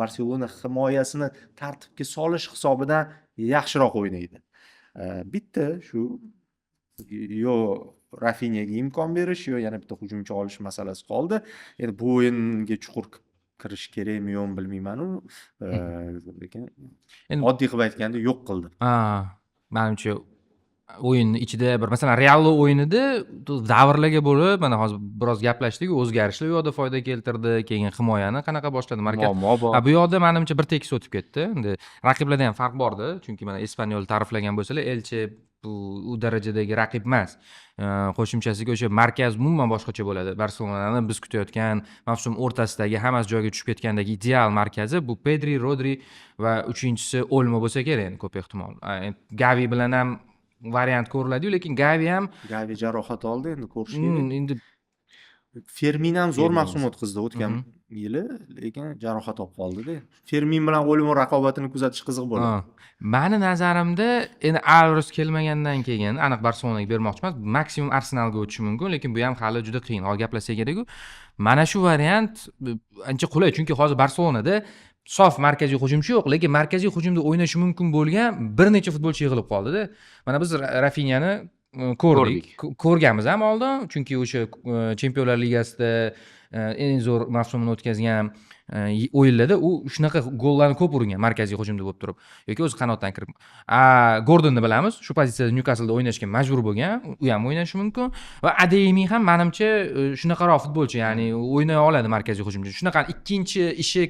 Barselona himoyasini tartibga solish hisobidan yaxshiroq o'ynaydi. Bitta shu yo Rafinyaga imkon berish, yo yana bitta hujumchi olish masalasi qoldi. Endi bu o'yinga chuqur kirish kerakmi yo'qmi bilmayman-u, lekin Endi oddiy qilib aytganda yo'q qildi. Manimcha O'yinni ichida bir, masalan, Realni o'yinida davrlarga bo'lib, mana hozir biroz gaplashdik, o'zgarishlar u yoqda foyda keltirdi, keyin himoyani qanaqa boshladi markaz. Muammo bor. Bu yoqda manimcha bir tekis o'tib ketdi. Endi raqiblarda ham farq borda, chunki mana Espanyol ta'riflagan bo'lsalar, Elche bu u darajadagi raqib emas. Qo'shimchasiga o'sha markaz umuman boshqacha bo'ladi. Barselonani biz kutayotgan mavsum o'rtasidagi hammasi joyiga tushib ketgandagi ideal markazi bu Pedri, Rodri va uchinchisi Olmo bo'lsa kerak endi ko'p ehtimol. Gavi bilan ham variant ko'riladi-yu, lekin Gavi ham Gavi jarohat oldi, endi ko'rish kerak. Endi Fermin ham zo'r mavsum o'tkazdi o'tgan yili, lekin jarohat olib qoldida. Fermin bilan Olmo raqobatini kuzatish qiziq bo'ladi. Mani nazarimda endi Alvares kelmagandan keyin aniq Barselonaga bermoqchi emas, maksimum Arsenalga o'tishi mumkin, lekin bu ham hali juda qiyin. Hozir gaplashsak kerak-ku. Mana shu variant ancha qulay, chunki hozir Barselonada sof markaziy hujumchi yo'q, lekin markaziy hujumda o'ynashi mumkin bo'lgan bir necha futbolchi yig'ilib qoldida. Mana biz Rafinyani ko'rdik. Ko'rganmiz ham oldin, chunki o'sha Chempionlar Ligasida eng zo'r mavsumini o'tkazgan o'yinlarda u shunaqa gollarni ko'p urgan markaziy hujumda bo'lib turib yoki o'zi qanotdan kirib. Gordonni bilamiz, shu pozitsiyada Nyukastlda o'ynashga majbur bo'lgan, u ham o'ynashi mumkin va Adeyemi ham manimcha shunaqaroq futbolchi, ya'ni o'ynay oladi markaziy hujumchi. Shunaqa ikkinchi ishi,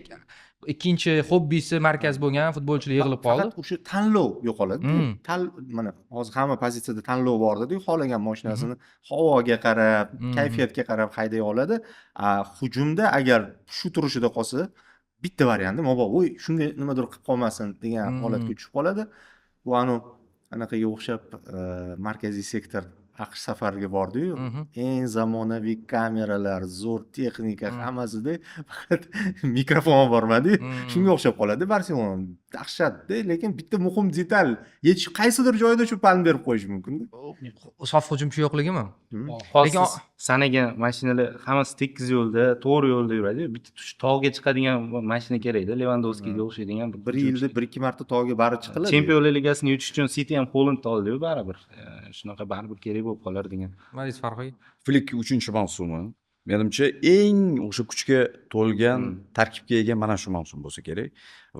ikkinchi hobbisi markaz bo'lgan futbolchilar yig'ilib qoldi. Faqat o'sha tanlov yo'qoladi. Mana hozir hamma pozitsiyada tanlov bor dedi, xohlagan mashinasini havoga qarab, kayfiyatga qarab hayday oladi. Hujumda agar shu turishida qolsa, bitta varianti, mabodo voy shunga nimadir qilib qolmasin degan holatga tushib qoladi. Bu anaqaga o'xshab markaziy sektor AQSh safariga bordi-yu, eng zamonaviy kameralar, zo'r texnika hammasida, faqat mikrofon bormadi. Shunga o'xshab qoladi Barselona. Dahshatda, lekin bitta muhim detal yetish qaysidir joyda shu palm berib qo'yishi mumkin-da. Sof hujumchi yo'qligimi? Hozir Lekin sanagan mashinalar hammasi tekis yo'lda, to'g'ri yo'lda yuradi. Bitta tush tog'ga chiqadigan mashina kerakda, Levandovskiyga o'xshaydigan bir yilda bir ikki marta tog'ga barib chiqiladi. Chempionlar Ligasini yutish uchun City ham Holandni oldi-yu baribir. Shunaqa baribir kerak bo'lib qolar degan. Nima deysiz, Farruh aka? Flik 3-mavsumi. Menimcha eng o'sha kuchga to'lgan tarkibga ega mana shu mavsum bo'lsa kerak.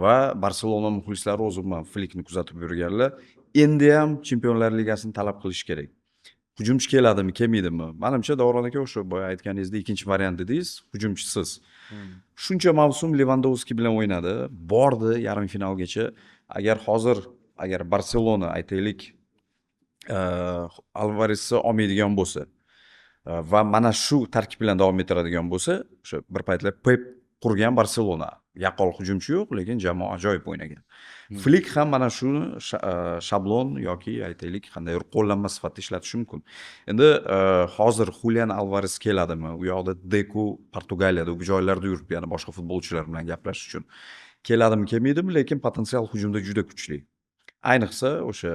Va Barselona muxlislari o'zi umuman Flikni kuzatib yurganlar endi ham Chempionlar Ligasini talab qilish kerak. Hujumchi keladimi, kelmaydimi? Menimcha Davron aka o'sha boya aytganingizdek ikkinchi variant dedingiz, hujumchisiz. Shuncha mavsum Levandovski bilan o'ynadi, bordi yarim finalgacha. Agar hozir agar Barselona aytaylik Alvaresni olmaydigan bo'lsa va mana shu tarkib bilan davom ettiradigan bo'lsa, o'sha bir paytlar Pep qurgan Barselona yaqqol hujumchi yo'q, lekin jamoa ajoyib o'ynagan. Flik ham mana shuni shablon yoki aytaylik qandaydir qo'llanma sifatida ishlatishi mumkin. Endi hozir Julian Alvares keladimi? U yoqda Deku Portugaliyada, u joylarda yuribdi, yana boshqa futbolchilar bilan gaplashish uchun. Keladimi, kelmaydimi, lekin potensial hujumda juda kuchli. Ayniqsa o'sha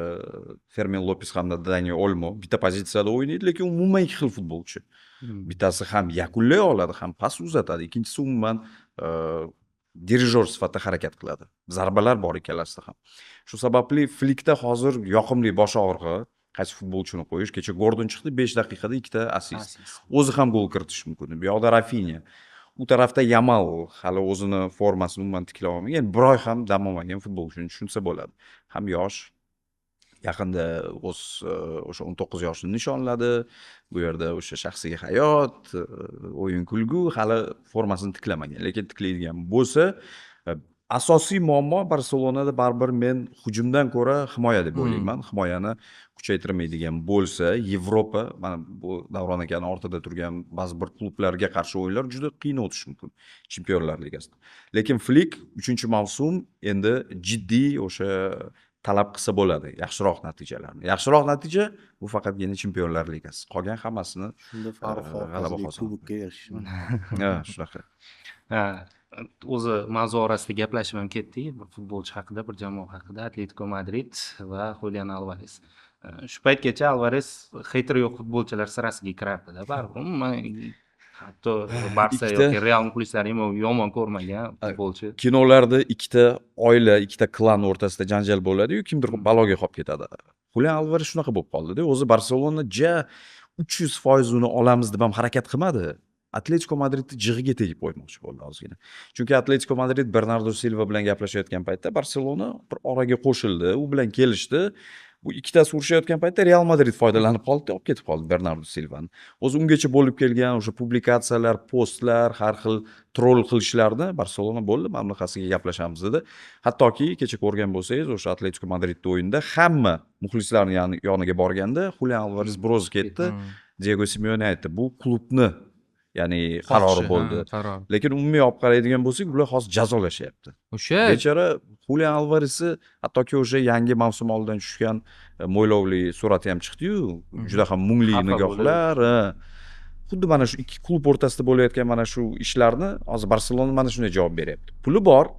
Fermin Lopes hamda Dani Olmo bitta pozitsiyada o'ynaydi, lekin umuman ikki xil futbolchi. Bittasi ham yakunlay oladi, ham pas uzatadi, ikkinchisi umuman dirijor sifatida harakat qiladi. Zarbalar bor ikkalasida ham. Shu sababli Flikda hozir yoqimli bosh og'rig'i, qaysi futbolchini qo'yish. Kecha Gordon chiqdi, 5 daqiqada 2 ta assist. O'zi ham gol kiritishi mumkin. Bu yoqda Rafinha, u tarafda Yamal hali o'zini formasini umuman tiklay olmagan, bir oy ham dam olmagan futbolchini tushunsa bo'ladi. Ham yosh, yaqinda o'z o'sha 19 yoshini nishonladi. Bu yerda o'sha shaxsiy hayot, o'yin kulgu hali formasini tiklamagan, lekin tiklaydigan bo'lsa, asosiy muammo Barselonada baribir men hujumdan ko'ra himoya deb o'ylayman. Himoyani kuchaytirmaydigan bo'lsa, Yevropa, mana bu Davron akani ortida turgan ba'zi bir klublarga qarshi o'yinlar juda qiyin o'tishi mumkin Chempionlar Ligasida. Lekin Flik 3-mavsum endi jiddiy o'sha talab qilsa bo'ladi yaxshiroq natijalarni. Yaxshiroq natija bu faqatgina Chempionlar Ligasi. Qolgan hammasini shunda Farruh g'alaba orqasidagi qozonadi. Kubokka erishish mumkin. Ha, shunaqa. Ha, o'zi mavzu orasida gaplashib ham ketdik bir futbolchi haqida, bir jamoa haqida, Atletico Madrid va Julian Alvarez. Shu paytgacha Alvarez хейтер yo'q futbolchilar sirasiga kirardida baribir. Umuman hatto Barsa yoki Real muxlislari ham yomon ko'rmagan futbolchi. Kinolarda ikkita oila, ikkita klan o'rtasida janjal bo'ladi-yu, kimdir baloga qolib ketadi. Julian Alvarez shunaqa bo'lib qoldi-da. O'zi Barselona ja 300% uni olamiz deb ham harakat qilmadi. Atletico Madridni jig'iga tegib qo'ymoqchi bo'ldi ozgina. Chunki Atletico Madrid Bernardo Silva bilan gaplashayotgan paytda Barselona bir oraga qo'shildi, u bilan kelishdi. Bu ikkitasi urushayotgan paytda Real Madrid foydalanib qoldi, olib ketib qoldi Bernardo Silvani. O'zi ungacha bo'lib kelgan o'sha publikatsiyalar, postlar, har xil troll qilishlarni Barselona bo'ldi, mana bunaqasiga gaplashamiz dedi. Hattoki kecha ko'rgan bo'lsangiz, o'sha Atletico Madridda o'yinda hamma muxlislarni yoniga borganda Julian Alvarez bir o'zi ketdi. Diego Simeone aytdi, bu klubni, ya'ni qarori bo'ldi. Qaror. Lekin umumiy olib qaraydigan bo'lsak, ular hozir jazolashyapti. O'sha Bechora Julian Alvaresni hattoki o'sha yangi mavsum oldidan tushgan mo'ylovli surati ham chiqdi-yu, juda ham mungli Xafa nigohlar. Xuddi mana shu ikki klub o'rtasida bo'layotgan mana shu ishlarni hozir Barselona mana shunday javob beryapti. Puli bor,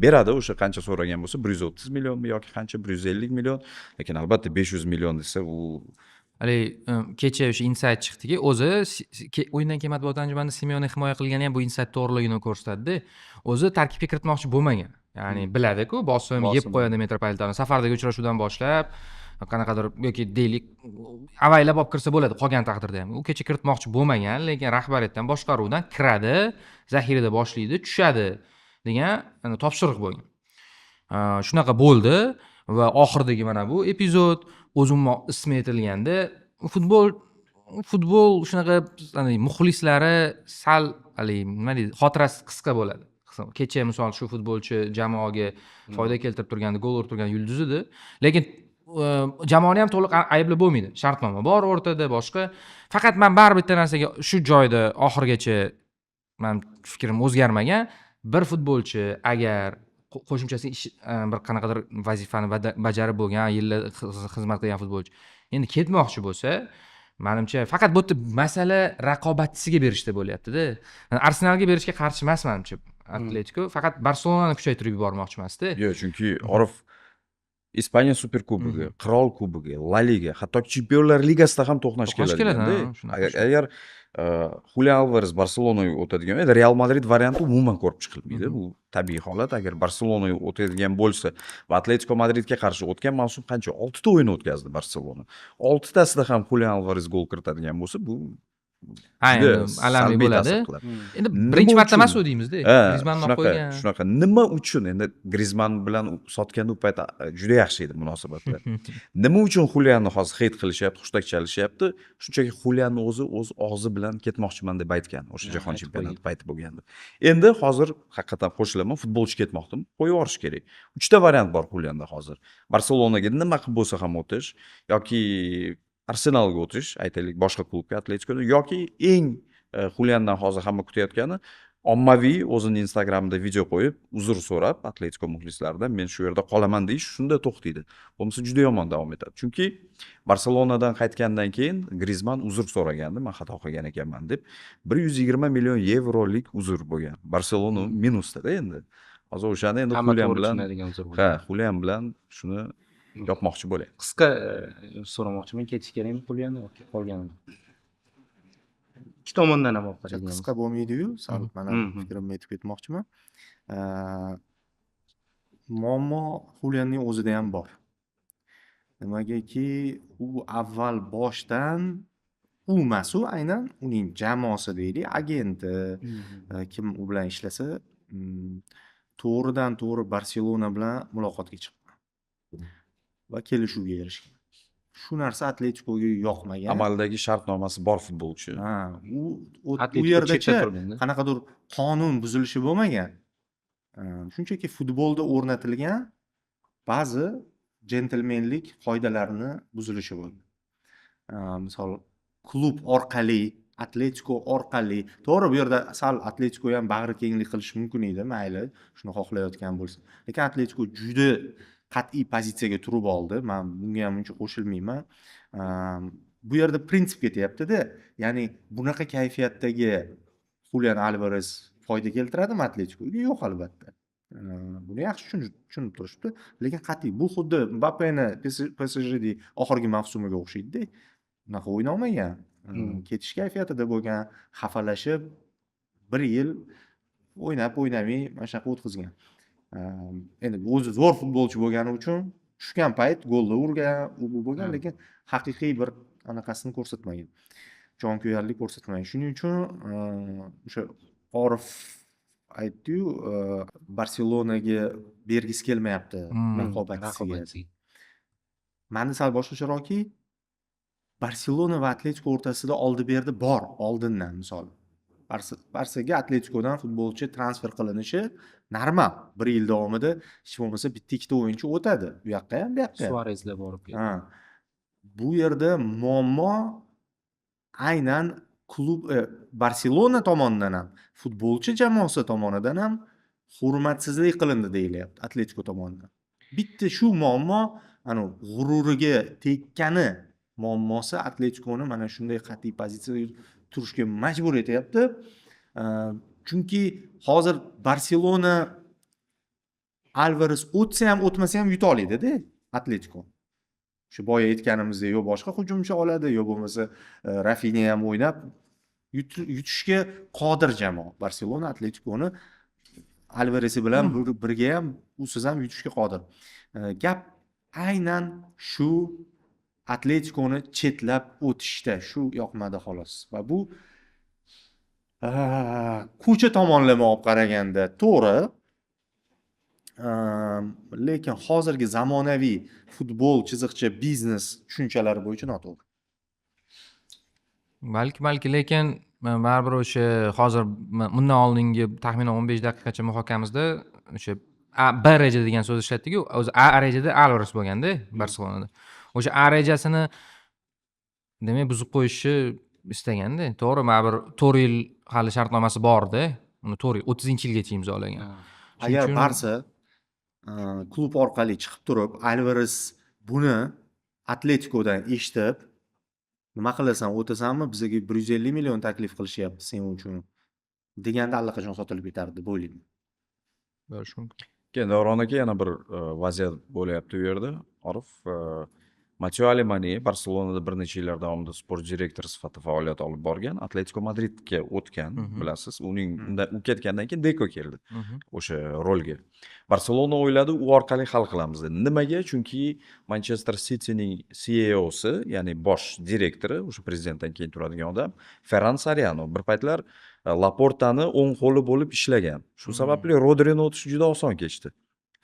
beradi o'sha qancha so'ragan bo'lsa, 130 millionmi yoki qancha, 150 million, lekin albatta 500 million desa u Haligi kecha o'sha insayt chiqdiki, o'zi o'yindan keyin matbuot anjumanida Simeone himoya qilgani ham bu insayt to'g'riligini ko'rsatdi. O'zi tarkibga kiritmoqchi bo'lmagan. Ya'ni biladi-ku, bosim yeb Bosim. qo'yadi Metropolitani. Safardagi uchrashuvdan boshlab qanaqadir yoki deylik avaylab olib kirsa bo'ladi qolgan taqdirda ham. U kecha kiritmoqchi bo'lmagan, lekin rahbariyatdan, boshqaruvdan kiradi, zaxirada boshlaydi, tushadi degan ana topshiriq bo'lgan. Shunaqa bo'ldi va oxiridagi mana bu epizod o'zi umuman ismi aytilganda futbol shunaqa hani muxlislari sal haligi nima deydi, xotirasi qisqa bo'ladi. Kecha misol shu futbolchi jamoaga foyda keltirib turgandi, gol urib turgan yulduz edi. Lekin jamoani ham to'liq ayblab bo'lmaydi. Shartnoma bor o'rtada, boshqa. Faqat man baribir bitta narsaga shu joyda oxirigacha man fikrim o'zgarmagan. Bir futbolchi agar qo'shimchasi ish bir qanaqadir vazifani bajarib bo'lgan, yillar xizmat qilgan futbolchi endi ketmoqchi bo'lsa, manimcha faqat bu yerda masala raqobatchisiga berishda bo'lyapti-da. Arsenalga berishga qarshi emas manimcha Atletico, faqat Barselonani kuchaytirib yubormoqchi emasda. Yo'q, chunki Orif Ispaniya Superkubogi, Qirol kubogi, La Liga, hatto Chempionlar Ligasida ham to'qnash To'qnash keladi, keladi. Ha, shunaqa, Agar Julian Alvarez Barselonaga o'tadigan, endi Real Madrid varianti umuman ko'rib chiqilmaydi. Bu tabiiy holat. Agar Barselonaga o'tadigan bo'lsa va Atletico Madridga qarshi o'tgan mavsum qancha? 6 ta o'yin o'tkazdi Barselona. 6 tasida ham Julian Alvarez gol kiritadigan bo'lsa, bu Ha, juda endi alamli salbiy bo'ladi. ta'sir qiladi. Endi Nima birinchi marta uchun? emas u deymizda. Ha, Grizmanni olib shunaqa, qo'ygan. Shunaqa. Nima uchun endi Grizman bilan sotganda u payt juda yaxshi edi munosabatlar. Nima uchun Julianni hozir heyt qilishyapti, hushtak chalishyapti? Shunchaki Julianni o'zi o'z og'zi bilan ketmoqchiman deb aytgan o'sha Ha, jahon aytib chempionati qo'ygan. payti bo'lganda. Endi hozir haqiqatan qo'shilaman, futbolchi ketmoqdimi? Qo'yib yuborish kerak. Uchta variant bor Julianda hozir. Barselonaga nima qilib bo'lsa ham o'tish yoki Arsenalga o'tish, aytaylik boshqa klubga, Atleticoda yoki eng Juliandan hozir hamma kutayotgani ommaviy o'zini Instagramida video qo'yib, uzr so'rab Atletico muxlislaridan men shu yerda qolaman deyish, shunda to'xtaydi. Bo'lmasa juda yomon davom etadi. Chunki Barselonadan qaytgandan keyin Grizman uzr so'ragandi, men xato qilgan ekanman deb. 120 million yevrolik uzr bo'lgan. Barselona minusda endi. Hozir o'shani endi Hamma Julian to'g'ri bilan tushunadigan uzr bo'lgan. Ha, Julian bilan shuni yopmoqchi bo'lyapti. Qisqa so'ramoqchiman, ketish kerakmi Julianni yoki qolganini? Ikki tomondan ham olib qaraydigan. Qisqa bo'lmaydi-yu, sal mana fikrimni aytib ketmoqchiman. Muammo Julianning o'zida ham bor. Nimagaki, u avval boshdan u emas, u aynan uning jamoasi deylik, agenti, kim u bilan ishlasa, to'g'ridan to'g'ri Barselona bilan muloqotga chiqqan va kelishuvga erishgan. Shu narsa Atleticoga yoqmagan. Amaldagi shartnomasi bor futbolchi. Ha, u Atletico yerdachi chetda turganda. qanaqadir qonun buzilishi bo'lmagan. Shunchaki futbolda o'rnatilgan ba'zi jentelmenlik qoidalarini buzilishi bo'ldi. Misol klub orqali, Atletico orqali, to'g'ri bu yerda sal Atletico ham bag'rikenglik qilishi mumkin edi, mayli, shuni xohlayotgan bo'lsa. Lekin Atletico juda qat'iy pozitsiyaga turib oldi. Men bunga ham uncha qo'shilmayman. Bu yerda prinsip ketyapti-da. Ya'ni bunaqa kayfiyatdagi Julian Alvarez foyda keltiradimi Atleticoga? Yo'q, albatta. Buni yaxshi tushunib turishibdi. Lekin qat'iy bu xuddi Mbappeni PSJda oxirgi mavsumiga o'xshaydi-da. Unaqa o'ynolmagan. Ketish kayfiyatida bo'lgan, xafalashib bir yil o'ynab o'ynamay mana shunaqa o'tkazgan. Endi o'zi zo'r futbolchi bo'lgani uchun tushgan payt gollar urgan, u bu bo'lgan, lekin haqiqiy bir anaqasini ko'rsatmagan. Jonkuyarlik ko'rsatmagan. Shuning uchun o'sha Orif aytdi-yu, Barselonaga bergisi kelmayapti raqobatchisiga. Raqobatchisiga. Mani sal boshqacharoqki, Barselona va Atletiko o'rtasida oldi-berdi bor oldindan misol. Barsaga Atletikodan futbolchi transfer qilinishi normal. Bir yil davomida hech bo'lmasa bitta ikkita o'yinchi o'tadi. U yoqqa ham, bu yoqqa ham. Suarezlar borib keldi. Ha. Bu yerda muammo aynan klub Barselona tomonidan ham, futbolchi jamoasi tomonidan ham hurmatsizlik qilindi deyilyapti Atletiko tomonidan. Bitta shu muammo, anavi g'ururiga tekkani muammosi Atletikoni mana shunday qat'iy pozitsiyada turishga majbur etyapti. Chunki hozir Barselona Alvares o'tsa ham, o'tmasa ham yuta oladi-da Atletiko. Shu boya aytganimizdek, yo boshqa hujumchi oladi, yo bo'lmasa Rafinya ham o'ynab yutishga qodir jamoa. Barselona Atletikoni Alvaresi bilan birga ham, usiz ham yutishga qodir. Gap aynan shu Atletikoni chetlab o'tishda, shu yoqmadi xolos. Va bu ko'cha tomonlama olib qaraganda to'g'ri. Lekin hozirgi zamonaviy futbol chiziqcha biznes tushunchalari bo'yicha noto'g'ri. Balki, lekin baribir o'sha hozir bundan oldingi taxminan 15 daqiqacha muhokamamizda o'sha A B reja degan so'z ishlatdik-ku. O'zi A rejada Alvares bo'lganda Barselonada. O'sha A rejasini demak buzib qo'yishni istaganda. To'g'ri, baribir 4 yil hali shartnomasi bor-da. Uni 4 yil, 30-yilgacha imzolagan. Shuning Agar uchun Barsa klub orqali chiqib turib, Alvares buni Atletikodan eshitib, nima qilasan, o'tasanmi, bizga 150 million taklif qilishyapti sen uchun deganda allaqachon sotilib ketardi deb o'ylayman. Bo'lishi mumkin. Keyin Davron aka, yana bir vaziyat bo'lyapti u yerda. Orif, Mateo Alemani Barselonada bir necha yillar davomida sport direktori sifatida faoliyat olib borgan, Atletiko Madridga o'tgan, bilasiz. Uning undan u ketgandan keyin Deko keldi o'sha rolga. Barselona o'yladi, u orqali hal qilamiz dedi. Nimaga? Chunki Manchester Cityning CEOsi, ya'ni bosh direktori, o'sha prezidentdan keyin turadigan odam, Ferran Soriano bir paytlar Laportani o'ng qo'li bo'lib ishlagan. Shu sababli Rodrini o'tish juda oson kechdi.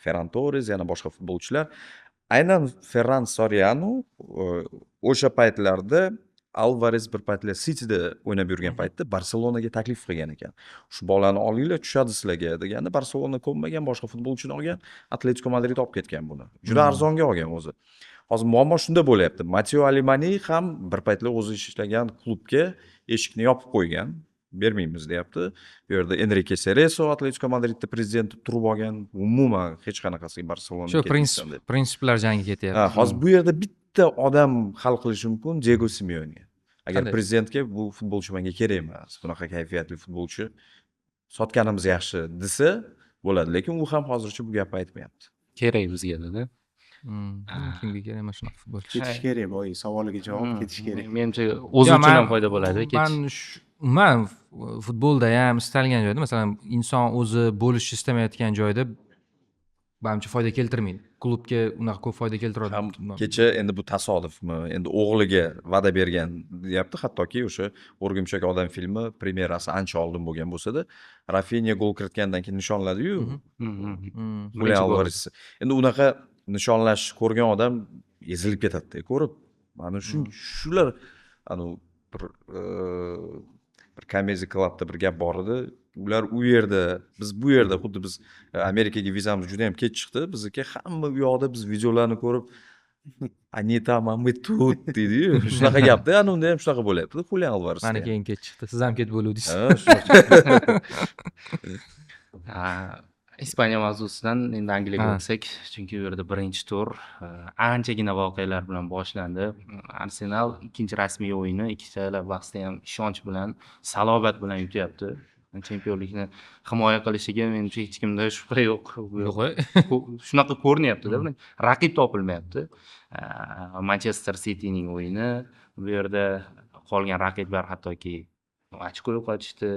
Ferran Torres, yana boshqa futbolchilar. Aynan Ferran Soriano o'sha paytlarda, Alvarez bir paytlar Cityda o'ynab yurgan paytda Barselonaga taklif qilgan ekan. Shu bolani olinglar, tushadi sizlarga deganda Barselona ko'nmagan, boshqa futbolchini olgan, Atletiko Madrid olib ketgan buni. Juda arzonga olgan o'zi. Hozir muammo shunda bo'lyapti. Mateo Alemani ham bir paytlar o'zi ishlagan klubga eshikni yopib qo'ygan. Bermaymiz deyapti. Bu yerda Enrique Cerezo Atletiko Madridda prezidenti turib olgan. Umuman hech qanaqasiga Barselona Shu prinsip deb. prinsiplar jangi ketyapti. Ha, hozir bu yerda bitta odam hal qilishi mumkin, Diego Simeone. Agar Qanday? prezidentga bu futbolchi menga kerak emas, bunaqa kayfiyatli futbolchi sotganimiz yaxshi desa bo'ladi, lekin u ham hozircha bu gapni aytmayapti. Kerak bizga dedi. Kimga kerak emas shunaqa futbolchi? Ketish kerak, boya savoliga javob, ketish kerak. Menimcha, o'zi Yo, uchun ham foyda bo'ladi. Ketish. Man umuman futbolda ham istalgan joyda, masalan, inson o'zi bo'lishni istamayotgan joyda manimcha foyda keltirmaydi. Klubga unaqa ko'p foyda keltiradi. Ham kecha, endi bu tasodifmi, endi o'g'liga va'da bergan deyapti, hattoki o'sha O'rgimchak odam filmi premyerasi ancha oldin bo'lgan bo'lsa-da, Rafinya gol kiritgandan keyin nishonladi-yu Julian Birinchi gol. Alvares. Endi unaqa nishonlash ko'rgan odam ezilib ketadi-da ko'rib. Mana shu shular anavi bir Comedy Clubda bir gap bor edi. Ular u yerda, biz bu yerda, xuddi biz Amerikaga vizamiz juda ham kech chiqdi. Bizniki hamma u yoqda, biz videolarni ko'rib, они там, а мы тут deydi-yu. Shunaqa gapda, ana unda ham shunaqa bo'lyapti Julian Alvaresda Mani ham. keyin kech chiqdi. Siz ham ketib bo'luvdingiz. Ha, shunaqa. Ha, Ispaniya mavzusidan endi Angliyaga o'tsak, chunki u yerda birinchi tur anchagina voqealar bilan boshlandi. Arsenal ikkinchi rasmiy o'yini ikkitala bahsda ham ishonch bilan, salobat bilan yutyapti. Chempionlikni himoya qilishiga menimcha hech kimda shubha yo'q. Yo'q. Shunaqa ko'rinyapti-da, raqib topilmayapti. Manchester Cityning o'yini, bu yerda qolgan raqiblar hattoki ochko yo'qotishdi.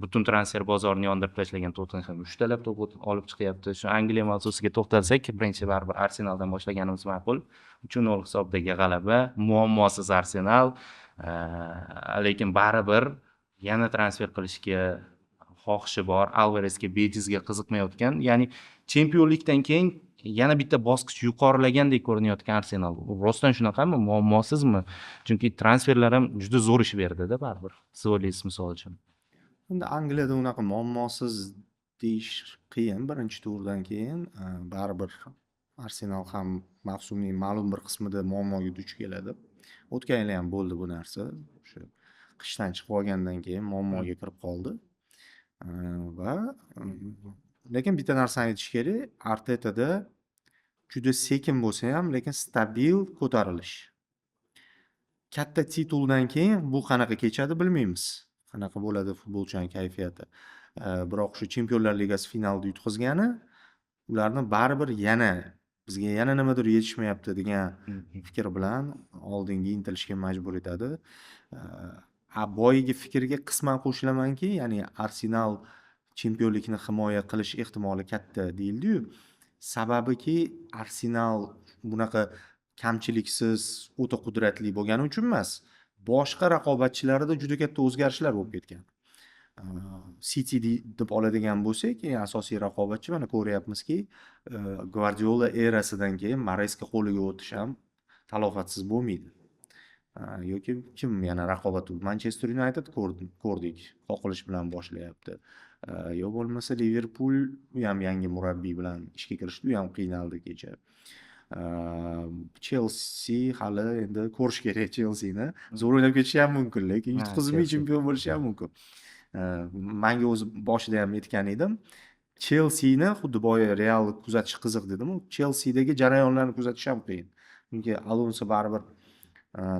Butun transfer bozorini yondirib tashlagan Tottenham uchtalab to'p olib chiqyapti. Shu Angliya mavzusiga to'xtalsak, birinchi baribir Arsenaldan boshlaganimiz ma'qul. 3-0 hisobidagi g'alaba, muammosiz Arsenal, lekin baribir yana transfer qilishga xohishi bor. Alvaresga bejizga qiziqmayotgan, ya'ni chempionlikdan keyin Yana bitta bosqich yuqorilagandek ko'rinayotgan Arsenal. Rostdan shunaqami, muammosizmi? Chunki transferlar ham juda zo'r ish berdida baribir. Solis misol uchun. Endi Angliyada unaqa muammosiz deyish qiyin birinchi turdan keyin. Baribir Arsenal ham mavsumning ma'lum bir qismida muammoga duch keladi. O'tgan yili ham bo'ldi bu narsa. O'sha qishdan chiqib olgandan keyin muammoga kirib qoldi. Va lekin bitta narsani aytish kerak, Artetada juda sekin bo'lsa ham, lekin stabil ko'tarilish. Katta tituldan keyin bu qanaqa kechadi bilmaymiz. Qanaqa bo'ladi futbolchini kayfiyati. Biroq shu Chempionlar Ligasi finalida yutqizgani ularni baribir yana bizga yana nimadir yetishmayapti degan fikr bilan oldinga intilishga majbur etadi. A boyagi fikrga qisman qo'shilamanki, ya'ni Arsenal chempionlikni himoya qilish ehtimoli katta deyildi-yu. Sababiki Arsenal bunaqa kamchiliksiz, o'ta qudratli bo'lgani uchun emas. Boshqa raqobatchilarida juda katta o'zgarishlar bo'lib ketgan. City deb oladigan bo'lsak, eng asosiy raqobatchi, mana ko'ryapmizki, Gvardiola erasidan keyin Mareska qo'liga o'tish ham talofatsiz bo'lmaydi. Yoki kim yana raqobat? Manchester United ko'rdik, qoqilish bilan boshlayapti. Yo bo'lmasa Liverpool, u ham yangi murabbiy bilan ishga kirishdi, u ham qiynaldi kecha. Chelsea hali endi ko'rish kerak Chelseani. Zo'r o'ynab ketishi ham mumkin, lekin yutqizmay Chelsea. chempion bo'lishi ham mumkin. Manga o'zi boshida ham aytgan edim. Chelseani xuddi boya Real kuzatish qiziq dedim. Chelseadagi jarayonlarni kuzatish ham qiyin. Chunki Alonso baribir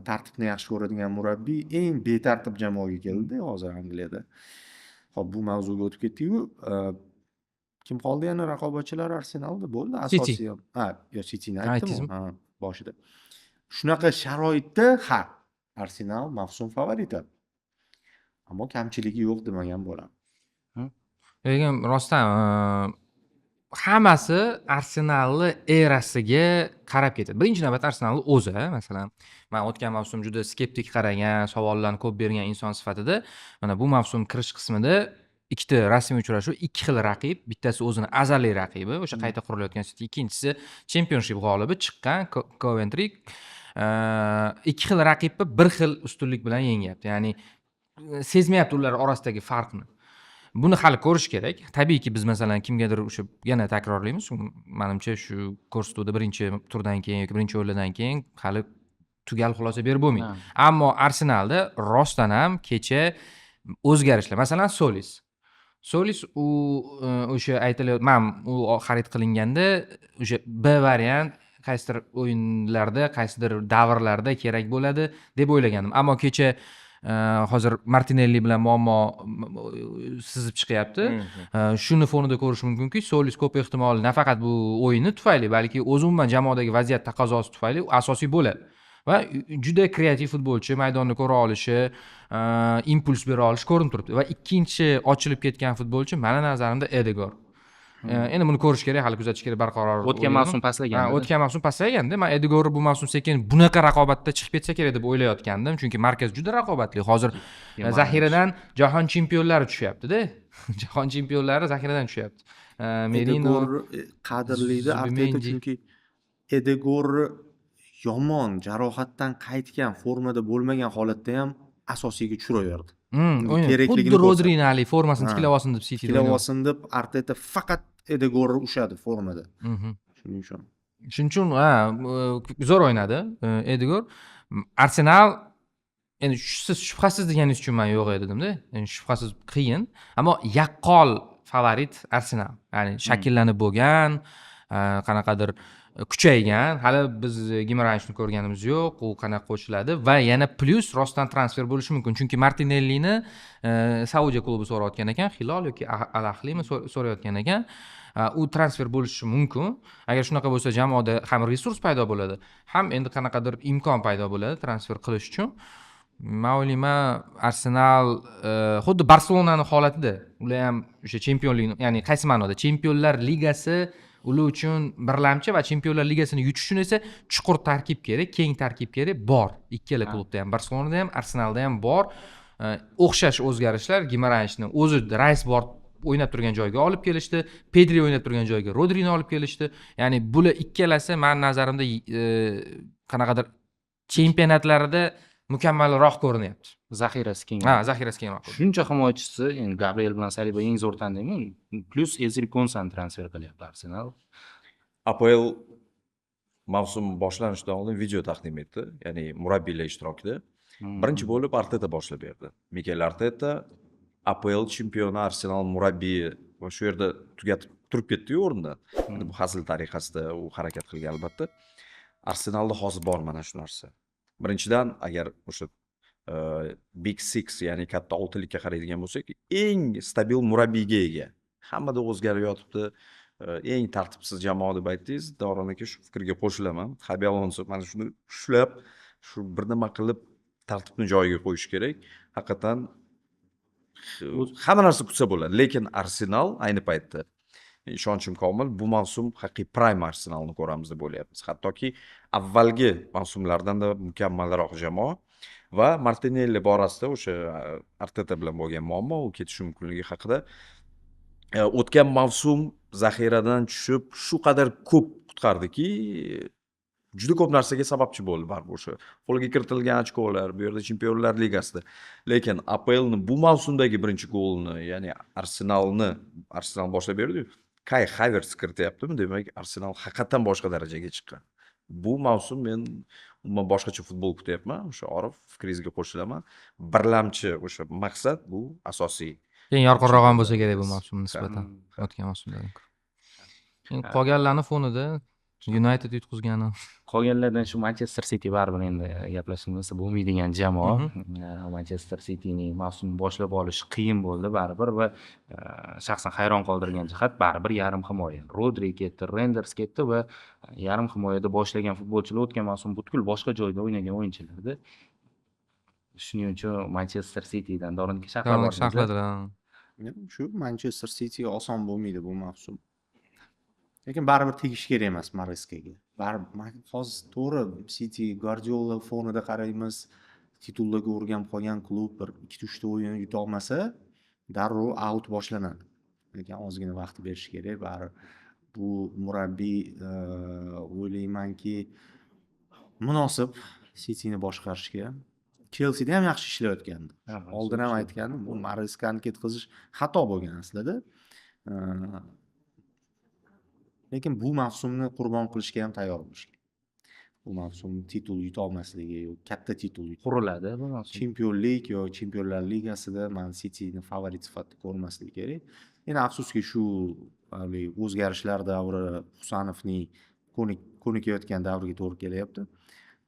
tartibni yaxshi ko'radigan murabbiy, eng betartib jamoaga keldi hozir Angliyada. Xo'p, bu mavzuga o'tib ketdik-ku. Kim qoldi yana raqobatchilar Arsenalda? Bo'ldi, City. asosiy. Ha, yo Cityni Ha, aytdim. aytdingizmi? Ha, boshida. Shunaqa sharoitda ha, Arsenal mavsum favoriti. Ammo kamchiligi yo'q demagan bo'laman. Lekin rostdan hammasi Arsenalni erasiga qarab ketadi. Birinchi navbatda Arsenalni o'zi, masalan, man o'tgan mavsum juda skeptik qaragan, savollarni ko'p bergan inson sifatida mana bu mavsum kirish qismida ikkita rasmiy uchrashuv, ikki xil raqib, bittasi o'zini azaliy raqibi, o'sha qayta qurilayotgan City, ikkinchisi Championship g'olibi chiqqan Coventry. Ikki xil raqibni bir xil ustunlik bilan yengyapti. Ya'ni sezmayapti ular orasidagi farqni. Buni hali ko'rish kerak. Tabiiyki, biz masalan kimgadir o'sha yana takrorlaymiz. Manimcha, shu ko'rsatuvda birinchi turdan keyin yoki birinchi o'yinlardan keyin hali tugal xulosa berib bo'lmaydi. Ammo Arsenalda rostdan ham kecha o'zgarishlar. Masalan, Solis. Solis u o'sha aytilayot, man u xarid qilinganda o'sha B variant, qaysidir o'yinlarda, qaysidir davrlarda kerak bo'ladi deb o'ylagandim. Ammo kecha hozir Martinelli bilan muammo sizib chiqyapti. Shuni fonida ko'rish mumkinki, Solis ko'p ehtimol nafaqat bu o'yini tufayli, balki o'zi umuman jamoadagi vaziyat taqozosi tufayli asosiy bo'ladi. Va juda kreativ futbolchi, maydonni ko'ra olishi, impuls bera olishi ko'rinib turibdi. Va ikkinchi ochilib ketgan futbolchi mani nazarimda Edegor. Endi buni ko'rish kerak, hali kuzatish kerak barqaror. O'tgan o'yinini. mavsum pastlagandi. Ha, o'tgan mavsum pasayganda man Edegorni bu mavsum sekin bunaqa raqobatda chiqib ketsa kerak deb o'ylayotgandim, chunki markaz juda raqobatli. Hozir zaxiradan jahon chempionlari tushyapti-da. Jahon chempionlari zaxiradan tushyapti. Merino, Edegor qadrliydi Arteta, Zubimendi. chunki Edegor yomon jarohatdan qaytgan, formada bo'lmagan holatda ham asosiyga tushiraverdi. Unga o'ynadi. kerakligini Xuddi ko'rsatdi. Rodrini haligi formasini tiklab olsin deb Cityda Tiklab o'ynadi. olsin deb Arteta faqat Edegorni ushadi formada. Shuning uchun. Shuning uchun ha, zo'r o'ynadi Edegor. Arsenal endi siz shubhasiz deganingiz uchun man yo'q dedimda. Endi shubhasiz qiyin, ammo yaqqol favorit Arsenal. Ya'ni shakllanib bo'lgan, qanaqadir kuchaygan. Hali biz Gimaranshni ko'rganimiz yo'q, u qanaqa qo'shiladi va yana plyus rostdan transfer bo'lishi mumkin. Chunki Martinellini Saudiya klubi so'rayotgan ekan, Hilol yoki Al Ahlimi so'rayotgan ekan. U transfer bo'lishi mumkin. Agar shunaqa bo'lsa, jamoada ham resurs paydo bo'ladi, ham endi qanaqadir imkon paydo bo'ladi transfer qilish uchun. Man o'ylayman, Arsenal xuddi Barselonani holatida, ular ham o'sha chempionlikni, ya'ni qaysi ma'noda Chempionlar Ligasi ular uchun birlamchi va Chempionlar Ligasini yutish uchun esa chuqur tarkib kerak, keng tarkib kerak. Bor. Ikkala klubda ham, Barselonada ham, Arsenalda ham bor. O'xshash o'zgarishlar. Gimaranshni o'zi Rice bor. o'ynab turgan joyga olib kelishdi. Pedri o'ynab turgan joyga Rodrini olib kelishdi. Ya'ni bular ikkalasi mani nazarimda qanaqadir chempionatlarda mukammalroq ko'rinyapti. Zaxirasi keng. Ha, zaxirasi kengroq. Shuncha himoyachisi, endi Gabriel bilan Saliba eng zo'r tandemi, plyus Ezri Konsani transfer qilyapti Arsenal. APL mavsum boshlanishidan oldin video taqdim etdi, ya'ni murabbiylar ishtirokida. Birinchi bo'lib Arteta boshlab berdi. Mikel Arteta, APL chempioni Arsenal murabbiyi va shu yerda tugatib turib ketdi-yu o'rnidan. Endi bu hazil tariqasida u harakat qilgan albatta. Arsenalda hozir bor mana shu narsa. Birinchidan, agar o'sha Big Six, ya'ni katta oltilikka qaraydigan bo'lsak, eng stabil murabbiyga ega. Hammada o'zgarib yotibdi. Eng tartibsiz jamoa deb aytdingiz, Davron aka, shu fikrga qo'shilaman. Xabi Alonso mana shuni ushlab, shu bir nima qilib tartibni joyiga qo'yish kerak. Haqiqatan hamma narsa kutsa bo'ladi, lekin Arsenal ayni paytda, ishonchim komil, bu mavsum haqiqiy prime Arsenalni ko'ramiz deb o'ylayapmiz. Hattoki avvalgi mavsumlardan-da mukammalroq jamoa. Va Martinelli borasida o'sha Arteta bilan bo'lgan muammo, u ketishi mumkinligi haqida. O'tgan mavsum zaxiradan tushib shu qadar ko'p qutqardiki, juda ko'p narsaga sababchi bo'ldi baribir o'sha qo'lga kiritilgan ochkolar bu yerda, Chempionlar Ligasida. Lekin APLni bu mavsumdagi birinchi golini, ya'ni Arsenalni, Arsenal boshlab berdiyu, Kay Havertz kirityaptimi, demak, Arsenal haqiqatdan boshqa darajaga chiqqan. Bu mavsum men umuman boshqacha futbol kutyapman. O'sha Orif fikringizga qo'shilaman, birlamchi o'sha maqsad bu asosiy. Keyin yorqinroq ham bo'lsa kerak bu mavsum nisbatan o'tgan mavsumlardan ko'ra. Endi qolganlarni fonida United yutqizgani. Qolganlardan shu Manchester City baribir endi gaplashilmasa bo'lmaydigan jamoa. Manchester Cityning mavsumni boshlab olishi qiyin bo'ldi baribir va shaxsan hayron qoldirgan jihat baribir yarim himoya. Rodri ketdi, Renders ketdi va yarim himoyada boshlagan futbolchilar o'tgan mavsum butkul boshqa joyda o'ynagan o'yinchilarda. Shuning uchun Manchester Citydan Davron aka sharhlab Davron yuborsangiz. Sharhladilar. Shu Manchester Cityga oson bo'lmaydi bu mavsum. Lekin baribir tegish kerak emas Mareskaga. Baribir hozir to'g'ri, City Guardiola fonida qaraymiz, titullarga o'rganib qolgan klub bir ikkita uchta o'yin yuta olmasa, darrov out boshlanadi. Lekin ozgina vaqt berish kerak. Baribir bu murabbiy, o'ylaymanki, munosib Cityni boshqarishga. Chelseada ham yaxshi ishlayotgandi. Oldin ham aytgandim, bu Mareskani ketkazish xato bo'lgan aslida. Lekin bu mavsumni qurbon qilishga ham tayyor bo'lish kerak. Bu mavsum titul yuta olmasligi yo katta titul Quriladi bu mavsum. Chempionlik yo Chempionlar Ligasida Man Cityni favorit sifatida ko'rmaslik kerak. Endi afsuski, shu haligi o'zgarishlar davri, Husanovning ko'nikayotgan davriga to'g'ri kelyapti.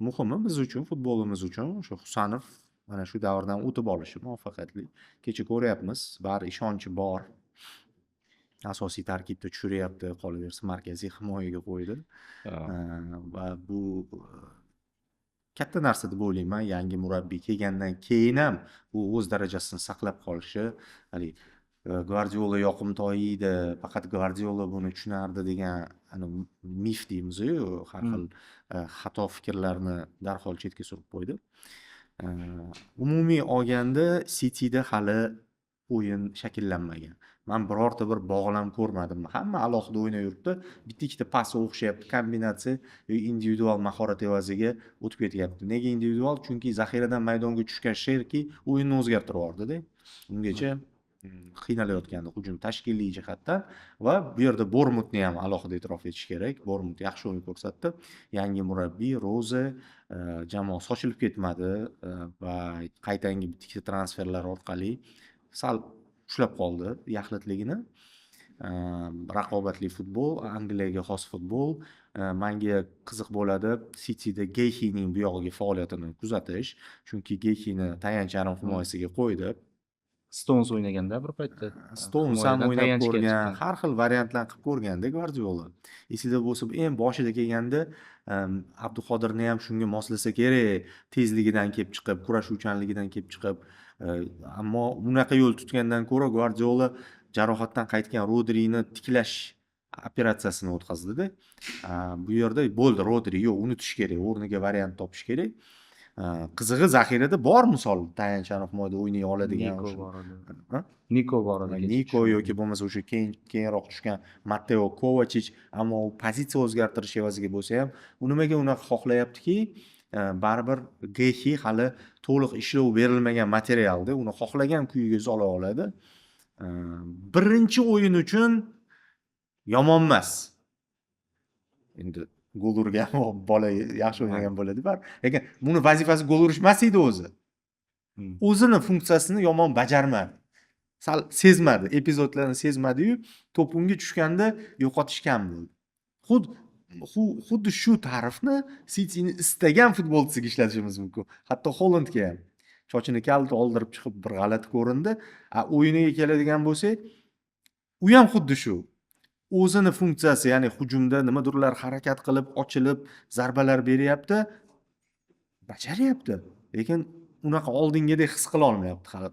Muhimi biz uchun, futbolimiz uchun o'sha Husanov mana shu davrdan o'tib olishi muvaffaqiyatli. Kecha ko'ryapmiz, bari ishonchi bor. Asosiy tarkibda tushiryapti, qolaversa markaziy himoyaga qo'ydi. Va bu katta narsa deb o'ylayman. Yangi murabbiy kelgandan keyin ham u o'z darajasini saqlab qolishi, haligi Gvardiola yoqimtoy edi, faqat Gvardiola buni tushunardi degan ani mif deymiz-ku, har xil xato fikrlarni darhol chetga surib qo'ydi. Umumiy olganda Cityda hali o'yin shakllanmagan. Man birorta bir bog'lam ko'rmadim. Hamma alohida o'ynab yuribdi. Bitta ikkita pas o'xshayapti, kombinatsiya yo individual mahorat evaziga o'tib ketyapti. Nega individual? Chunki zaxiradan maydonga tushgan Sherki o'yinni o'zgartirib yubordida. Ungacha qiynalayotgandi hujum tashkiliy jihatdan va bu yerda Bormutni ham alohida e'tirof etish kerak. Bormut yaxshi o'yin ko'rsatdi. Yangi murabbiy Roze, jamoa sochilib ketmadi va qaytanga bitta ikkita transferlar orqali sal ushlab qoldi yaxlitligini. Raqobatli futbol, Angliyaga xos futbol. Manga qiziq bo'ladi Cityda Gehining bu yog'iga faoliyatini kuzatish, chunki Gehini tayanch yarim himoyasiga qo'ydi. Stones o'ynaganda bir paytda. Stones ham Himoyadan o'ynab tayanchga ko'rgan, chiqqan. har xil variantlarni qilib ko'rganda Gvardiola. Esingizda bo'lsa, eng boshida kelganda Abduqodirni ham shunga moslasa kerak, tezligidan kelib chiqib, kurashuvchanligidan kelib chiqib, ammo unaqa yo'l tutgandan ko'ra Gvardiola jarohatdan qaytgan Rodrini tiklash operatsiyasini o'tkazdi-da. Bu yerda bo'ldi, Rodri yo'q, unutish kerak, o'rniga variant topish kerak. Qizig'i, zaxirada bor, misol, tayanch himoyada o'ynay oladigan Niko o'sha bor edi. Ha? Niko bor edi kecha Niko tushgan. yoki bo'lmasa o'sha keyinroq tushgan Matteo Kovachich. Ammo u pozitsiya o'zgartirish evaziga bo'lsa ham, u nimaga unaqa xohlayaptiki, baribir Gehi hali to'liq ishlov berilmagan materialda, uni xohlagan kuyiga sola oladi. Birinchi o'yin uchun yomon emas. Endi gol urgan bola yaxshi o'ynagan bo'ladi baribir, lekin buni vazifasi gol urish emas edi o'zi. O'zini funksiyasini yomon bajarmadi, sal sezmadi, epizodlarni sezmadiyu, to'p unga tushganda yo'qotish kam bo'ldi. Xuddi shu ta'rifni Cityni istagan futbolchisiga ishlatishimiz mumkin, hatto Holandga ham. Sochini kalta oldirib chiqib, bir g'alati ko'rindi. A o'yiniga keladigan bo'lsak, u ham xuddi shu, o'zini funksiyasi, ya'ni hujumda nimadirlar harakat qilib, ochilib, zarbalar beryapti, bajaryapti, lekin unaqa oldingidek his qila olmayapti hali.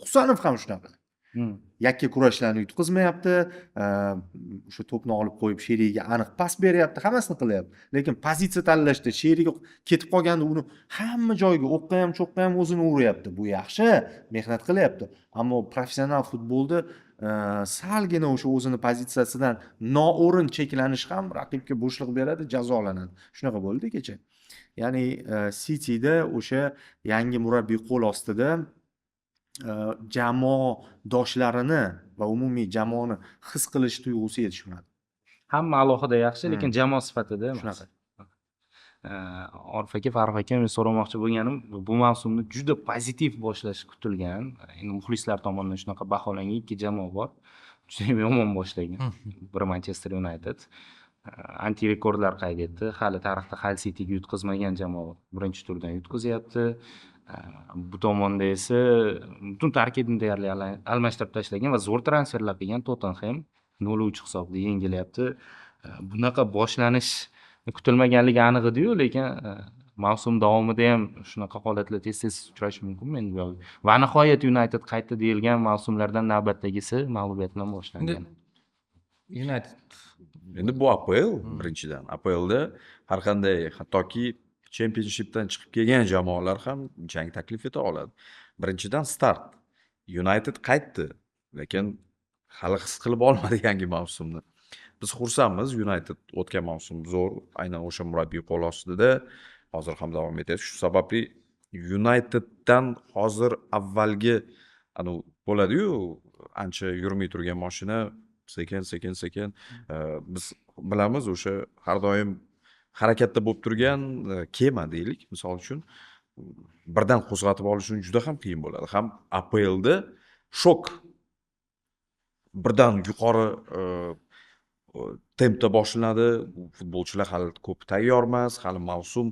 Husanov ham shunaqa. Yakka kurashlarni yutqizmayapti, o'sha to'pni olib qo'yib, sherigiga aniq pas beryapti, hammasini qilyapti, lekin pozitsiya tanlashda sherigi ketib qolganda, uni hamma joyga, o'qqa ham, cho'qqa ham o'zini uryapti. Bu yaxshi, mehnat qilyapti, ammo professional futbolda salgina o'sha o'zini pozitsiyasidan noo'rin cheklanish ham raqibga bo'shliq beradi, jazolanadi. Shunaqa bo'ldi kecha. Ya'ni Cityda o'sha yangi murabbiy qo'l ostida jamoadoshlarini va umumiy jamoani his qilish tuyg'usi yetishmadi. Hamma alohida yaxshi, lekin jamoa sifatida emas. Shunaqa. Orif aka, Farruh aka, men so'ramoqchi bo'lganim, bu mavsumni juda pozitiv boshlashi kutilgan, endi muxlislar tomonidan shunaqa baholangan ikki jamoa bor. Judayam yomon boshlagan. Biri Manchester United. Anti rekordlar qayd etdi. Hali tarixda Hull Cityga yutqizmagan jamoa birinchi turdan yutqizyapti. Bu tomonda esa butun tarkibni deyarli almashtirib tashlagan va zo'r transferlar qilgan Tottenham 0-3 hisobida yengilyapti. Bunaqa boshlanish kutilmaganligi aniq edi-yu, lekin mavsum davomida ham shunaqa holatlar tez-tez uchrashi mumkinmi endi bu yoqda? Va nihoyat United qaytdi deyilgan mavsumlardan navbatdagisi mag'lubiyat bilan boshlangan. United. Endi bu APL birinchidan. APLda har qanday, hattoki Championshipdan chiqib kelgan jamoalar ham jang taklif eta oladi. Birinchidan, start. United qaytdi, lekin hali his qilib olmadi yangi mavsumni. Biz xursandmiz, United o'tgan mavsum zo'r, aynan o'sha murabbiy qo'l ostida hozir ham davom etyapti. Shu sababli Uniteddan hozir avvalgi anavi bo'ladi-yu, ancha yurmay turgan mashina sekin, sekin, sekin, biz bilamiz, o'sha har doim harakatda bo'lib turgan kema deylik, misol uchun, birdan qo'zg'atib olish uchun juda ham qiyin bo'ladi. Ham APLda shok, birdan yuqori tempda boshlanadi. Futbolchilar hali ko'p tayyor emas, hali mavsum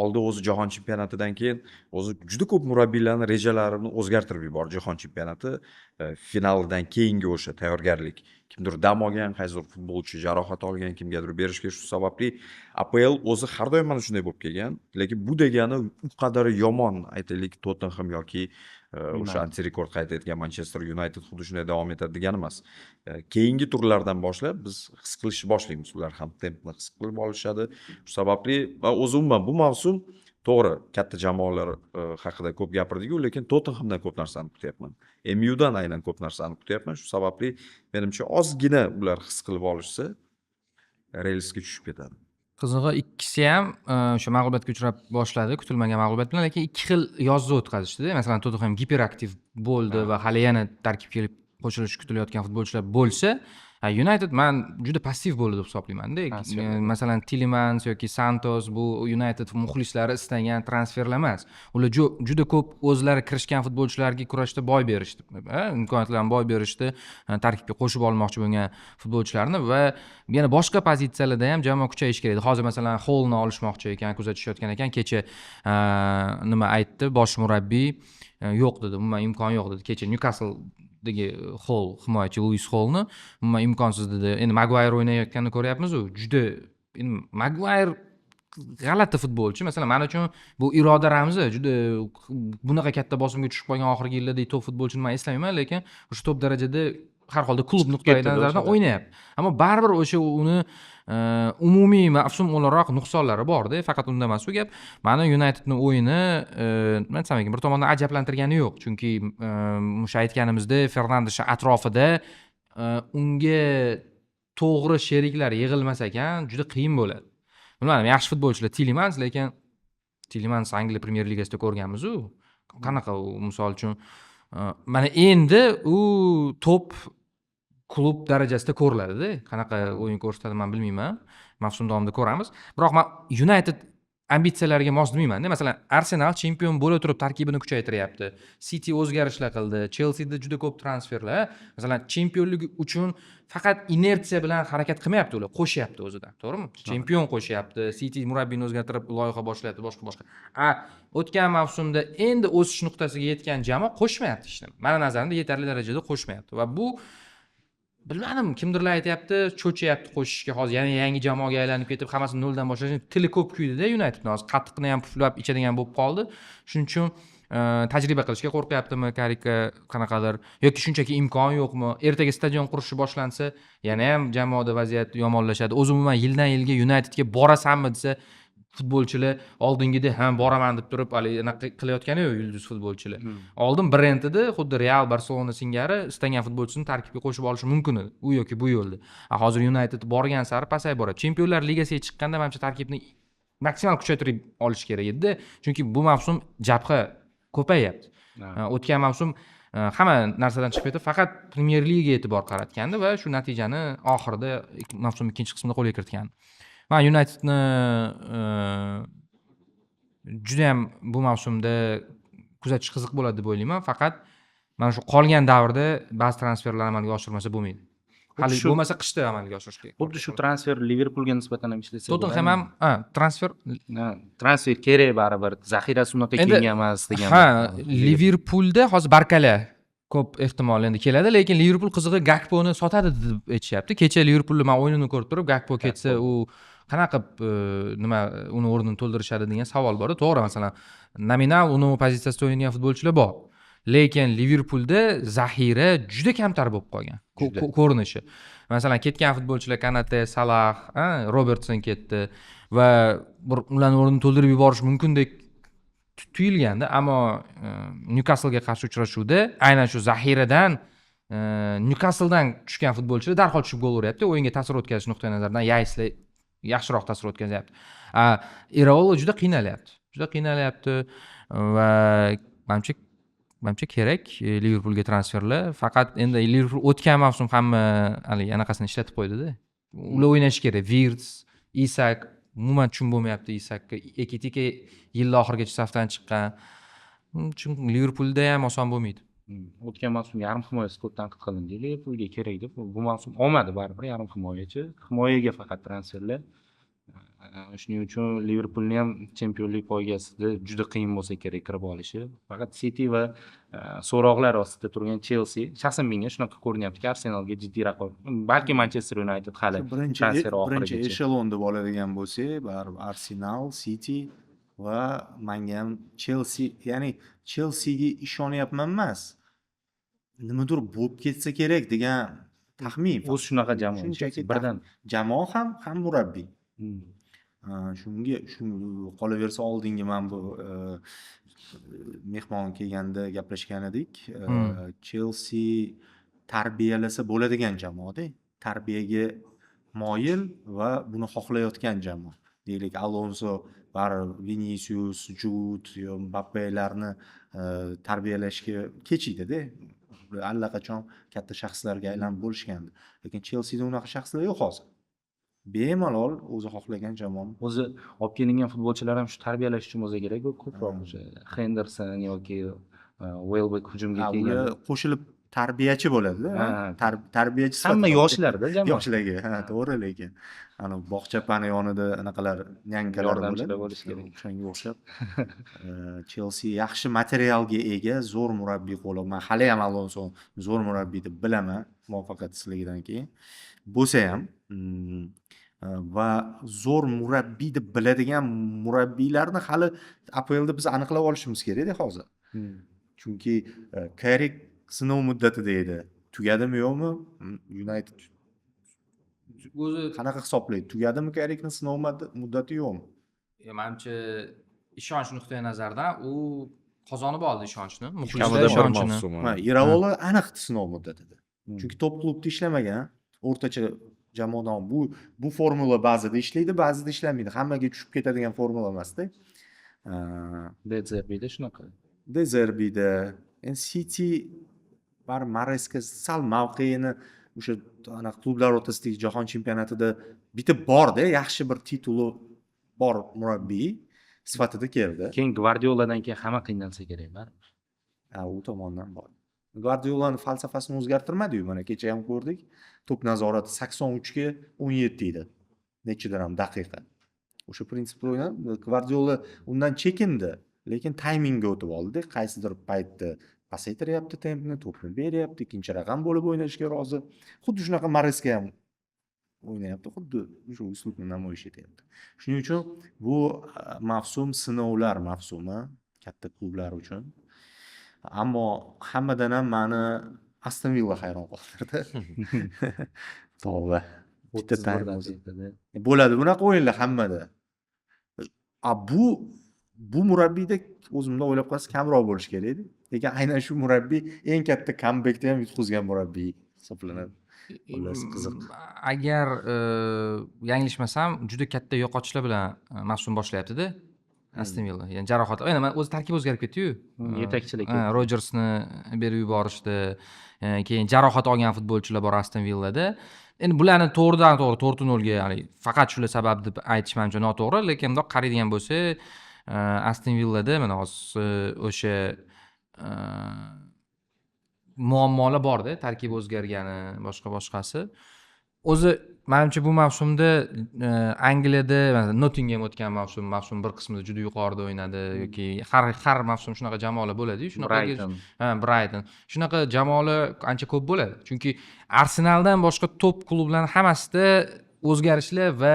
oldi o'zi jahon chempionatidan keyin o'zi juda ko'p murabbiylarni rejalarini o'zgartirib yubordi jahon chempionati finalidan keyingi o'sha tayyorgarlik. Kimdir dam olgan, qaysidir futbolchi jarohat olgan, kimgadir berishga. Shu sababli APL o'zi har doim mana shunday bo'lib kelgan. Lekin bu degani u qadar yomon, aytaylik, Tottenham yoki o'sha antirekord qayd etgan Manchester United xuddi shunday davom etadi degani emas. Keyingi turlardan boshlab biz his qilishni boshlaymiz. Ular ham tempni his qilib olishadi. Shu sababli va o'zi umuman bu mavsum, to'g'ri, katta jamoalar haqida ko'p gapirdik-ku, lekin Tottenhamdan ko'p narsani kutyapman. MUdan aynan ko'p narsani kutyapman. Shu sababli menimcha ozgina ular his qilib olishsa, relsga tushib ketadi. Qizig'i, ikkisi ham o'sha mag'lubiyatga uchrab boshladi, kutilmagan mag'lubiyat bilan, lekin ikki xil yozni o'tkazishdida. Masalan, Tottenham giperaktiv bo'ldi va hali yana tarkibga kelib qo'shilishi kutilayotgan futbolchilar bo'lsa, United man juda passiv bo'ldi deb hisoblaymanda. Transfer. Masalan, Tillemans yoki Santos bu United muxlislari istagan transferlar emas. Ular juda ko'p o'zlari kirishgan futbolchilarga kurashda boy berishdi. Imkoniyatlarni boy berishdi, tarkibga qo'shib olmoqchi bo'lgan futbolchilarni va yana boshqa pozitsiyalarda ham jamoa kuchayishi kerak edi. Hozir, masalan, Hollni olishmoqchi ekan, kuzatishayotgan ekan. Kecha nima aytdi bosh murabbiy? Yo'q dedi, umuman imkon yo'q dedi. Kecha Newcastledagi Hall, himoyachi Luis Hollni umuman imkonsiz dedi. Endi Maguire o'ynayotganini ko'ryapmiz, u juda, endi Maguire g'alati futbolchi. Masalan, men uchun bu iroda ramzi. Juda bunaqa katta bosimga tushib qolgan oxirgi yillardagi top futbolchini men eslamayman, lekin o'sha top darajada Har holda klub Chiqib nuqtai ketdi-da nazaridan o'shada. o'ynayapti. Ammo baribir o'sha uni umumiy mavsum o'laroq nuqsonlari borda, faqat unda emas u gap. Mani Unitedni o'yini, nima desam ekan, bir tomondan ajablantirgani yo'q. Chunki o'sha aytganimizdek, Fernandesh atrofida unga to'g'ri sheriklar yig'ilmas ekan, juda qiyin bo'ladi. Bilmadim, yaxshi futbolchilar Tillemans, lekin Tillemans Angliya Premyer Ligasida ko'rganmiz-u. Qanaqa u, misol uchun, mana endi u top klub darajasida ko'riladida. Qanaqa o'yin ko'rsatadi, man bilmayman. Mavsum davomida ko'ramiz. Biroq man United ambitsiyalariga mos demayman-da. Masalan, Arsenal chempion bo'la turib tarkibini kuchaytiryapti. City o'zgarishlar qildi. Chelseada juda ko'p transferlar. Masalan, chempionlik uchun faqat inersiya bilan harakat qilmayapti ular, qo'shyapti o'zidan, to'g'rimi? Chempion qo'shyapti, City murabbiyni o'zgartirib loyiha boshlayapti, boshqa boshqa. A o'tgan mavsumda endi o'sish nuqtasiga yetgan jamoa qo'shmayapti hech nima. Mani nazarimda yetarli darajada qo'shmayapti va bu, bilmadim, kimdirlar aytyapti, cho'chiyapti qo'shishga, hozir yana yangi jamoaga aylanib ketib, hammasini noldan boshlash, tili ko'p kuydida Unitedni, hozir qattiqni ham puflab ichadigan bo'lib qoldi. Shuning uchun tajriba qilishga qo'rqyaptimi Karika qanaqadir yoki shunchaki imkon yo'qmi? Ertaga stadion qurishi boshlansa, yana ham jamoada vaziyat yomonlashadi. O'zi umuman yildan yilga Unitedga borasanmi desa, futbolchilar oldingidek ham boraman deb turib haligi anaqa qilayotgani yo'q yulduz futbolchilar. Oldin brend edi, xuddi Real, Barselona singari istagan futbolchisini tarkibga qo'shib olishi mumkin edi u yoki bu yo'lda. A hozir United borgan sari pasayib boradi. Chempionlar Ligasiga chiqqanda manimcha tarkibni maksimal kuchaytirib olish kerak edi, chunki bu mavsum jabha ko'payyapti. O'tgan mavsum hamma narsadan chiqib ketib, faqat Premyer Ligaga e'tibor qaratgandi va shu natijani oxirida, mavsum ikkinchi qismida qo'lga kiritgandi. Man Unitedni judayam bu mavsumda kuzatish qiziq bo'ladi deb o'ylayman. Faqat mana shu qolgan davrda ba'zi transferlar amalga oshirmasa bo'lmaydi. Hali bo'lmasa qishda amalga oshirish kerak. Xuddi shu transfer Liverpulga nisbatan ham ishlasa Tottenham ham, ha, transfer bo'ladimi? Ha, transfer kerak baribir, zaxirasi unaqa Endi keng emas degan. Ha, Liverpulda hozir Barkala ko'p ehtimol endi keladi, lekin Liverpul qizig'i Gakponi sotadi deb aytishyapti. Kecha Liverpulni man o'yinini ko'rib turib, Gakpo ketsa, u qanaqa qilib, nima, uni o'rnini to'ldirishadi degan savol bor. To'g'ri, masalan, nominal uni pozitsiyasida o'ynagan futbolchilar bor. Lekin Liverpulda zaxira juda kamtar bo'lib qolgan. Juda. Ko'rinishi. Masalan, ketgan futbolchilar Kanate, Salah, ha, Robertson ketdi va bir ularni o'rnini to'ldirib yuborish mumkindek tuyulgandi, ammo Newcastle'ga qarshi uchrashuvda aynan shu zaxiradan, Newcastle'dan tushgan futbolchilar darhol tushib gol uryapti. O'yinga ta'sir o'tkazish nuqtai nazaridan Yayslar yaxshiroq ta'sir o'tkazyapti. A Iraola juda qiynalyapti. Juda qiynalyapti va manimcha kerak Liverpulga transferlar. Faqat endi Liverpul o'tgan mavsum hamma haligi anaqasini ishlatib qo'ydida. Ular o'ynashi kerak. Wirtz, Isak, umuman tushunib bo'lmayapti Isakka. Ekitike yil oxirigacha safdan chiqqan. Chunki Liverpulda ham oson bo'lmaydi. O'tgan mavsum yarim himoyasi ko'p tanqid qilindi Liverpulga, kerak deb. Bu mavsum olmadi baribir yarim himoyachi. Himoyaga faqat transferlar. Shuning uchun Liverpulni ham chempionlik poygasida juda qiyin bo'lsa kerak kirib olishi. Faqat City va so'roqlar ostida turgan Chelsea, shaxsan menga shunaqa ko'rinyaptiki, Arsenalga jiddiy raqobat. Balki Manchester United hali Birinchi transfer birinchi oxirigacha. Eshelon deb oladigan bo'lsak, baribir Arsenal, City va manga ham Chelsea, ya'ni Chelseaga ishonyapman emas. Nimadir bo'lib ketsa kerak degan taxmin. O'zi shunaqa jamoa. Shunchaki birdan jamoa ham murabbiy. Shunga shu qolaversa, oldingi mana bu mehmon kelganda gaplashgan edik. Chelsea tarbiyalasa bo'ladigan jamoada. Tarbiyaga moyil va buni xohlayotgan jamoa. Deylik, Alonso baribir Vinicius, Jud yo Mbappelarni tarbiyalashga kechikdida. Ular allaqachon katta shaxslarga aylanib bo'lishgandi. Lekin Chelseada unaqa shaxslar yo'q hozir. Bemalol o'zi xohlagan jamoani O'zi olib kelingan futbolchilar ham shu tarbiyalash uchun bo'lsa kerak ko'proq, o'sha Henderson yoki Welbeck hujumga Ha, kelgan. ular qo'shilib tarbiyachi bo'ladida. Tarbiyachi Hamma sifatida yoshlarda jamoa. Yoshlarga, ha, to'g'ri, lekin ana bog'chapani yonida anaqalar, нянька lar Yordamchilar bo'ladi. bo'lishi kerak. O'shanga o'xshab Chelsea yaxshi materialga ega, zo'r murabbiy qo'li. Man hali ham Alonso zo'r murabbiy deb bilaman muvaffaqiyatsizligidan keyin. Bo'lsa ham, va zo'r murabbiy deb biladigan murabbiylarni hali APLda biz aniqlab olishimiz kerakda hozir. Chunki Carrick sinov muddatida edi. Tugadimi, yo'qmi? United O'zi qanaqa hisoblaydi? Tugadimi Karrikni sinov muddati, yo'qmi? Manimcha, ishonch nuqtai nazaridan u qozonib oldi ishonchni, muxlislar Kamida bir ishonchini. mavsum. Ha, Iraola aniq sinov muddatida. Chunki top klubda ishlamagan, o'rtacha jamoadan bu formula ba'zida ishlaydi, ba'zida ishlamaydi. Hammaga tushib ketadigan formula emasda. De Zerbida shunaqa. De Zerbida, endi City baribir Mareska sal mavqeini o'sha anaqa klublar o'rtasidagi jahon chempionatida bitta borda, yaxshi bir tituli bor murabbiy sifatida keldi. Keyin Gvardioladan keyin hamma qiynalsa kerak baribir. Ha, u tomondan bor. Gvardiolani falsafasini o'zgartirmadi-yu, mana kecha ham ko'rdik. To'p nazorati 83 ga 17 edi. Nechidir ham daqiqa. O'sha prinsipda o'ynab, Gvardiola undan chekindi, lekin taymingga o'tib oldi. Qaysidir paytda pasaytiryapti tempni, to'pni beryapti, ikkinchi raqam bo'lib o'ynashga rozi. Xuddi shunaqa Mareska ham o'ynayapti, xuddi shu uslubni namoyish etyapti. Shuning uchun bu mavsum sinovlar mavsumi katta klublar uchun. Ammo hammadan ham mani Aston Villa hayron qoldirdi. Tavba. Bitta 31 taym o'zi. daqiqada. Bo'ladi bunaqa o'yinlar hammada. A bu murabbiyda o'zimda o'ylab qolsa kamroq bo'lishi kerak edi. Lekin aynan shu murabbiy eng katta comebackda ham yutqizgan murabbiy hisoblanadi. Xullas, qiziq. Agar yanglishmasam, juda katta yo'qotishlar bilan mavsum boshlayapti-da Aston Villa. Ya'ni jarohat. Endi mana o'zi tarkib o'zgarib ketdi-yu. Yetakchilik. Ha, Rojersni berib yuborishdi. Keyin jarohat olgan futbolchilar bor Aston Villada. Endi bularni to'g'ridan to'g'ri 4-0 ga, ya'ni faqat shular sabab deb aytish manimcha noto'g'ri, lekin bundoq qaraydigan bo'lsak, Aston Villada mana hozir o'sha muammolar borda, tarkib o'zgargani, boshqa boshqasi. O'zi manimcha bu mavsumda Angliyada mana Nottingham o'tgan mavsum bir qismida juda yuqorida o'ynadi yoki har mavsum shunaqa jamoalar bo'ladi-yu, shunaqa. Brighton. Ha, Brighton. Shunaqa jamoalar ancha ko'p bo'ladi. Chunki Arsenaldan boshqa top klublarning hammasida o'zgarishlar va